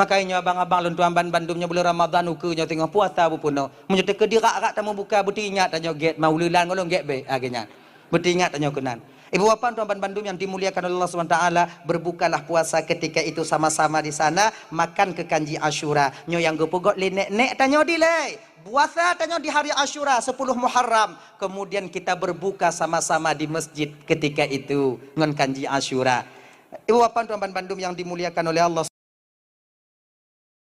Maka nyoe abang-abang lôn tuan ban bandum nyoe buleuen Ramadhan ukeue nyoe teungoh puasa beupunoh. Meunyoe teukeudi rak-rak tameubuka, beuteuingat tanyoe gét ma uleulan ngon lôn gét bèk lagèe nyan. Beuteuingat tanyoe keunan. Ibu bapak tuan ban bandum yang dimuliakan oleh Allah Subhanahu Wa Taala, berbukalah puasa ketika itu sama-sama di sana, makan keu kanji Asyura. Nyoe nyang geupeugot lé nèk-nèk tanyoe dilèe. Puasa tanyoe di hari Asyura, sepuluh Muharram. Kemudian kita berbuka sama-sama di masjid ketika itu ngon kanji Asyura. Ibu bapak tuan ban bandum yang dimuliakan oleh Allah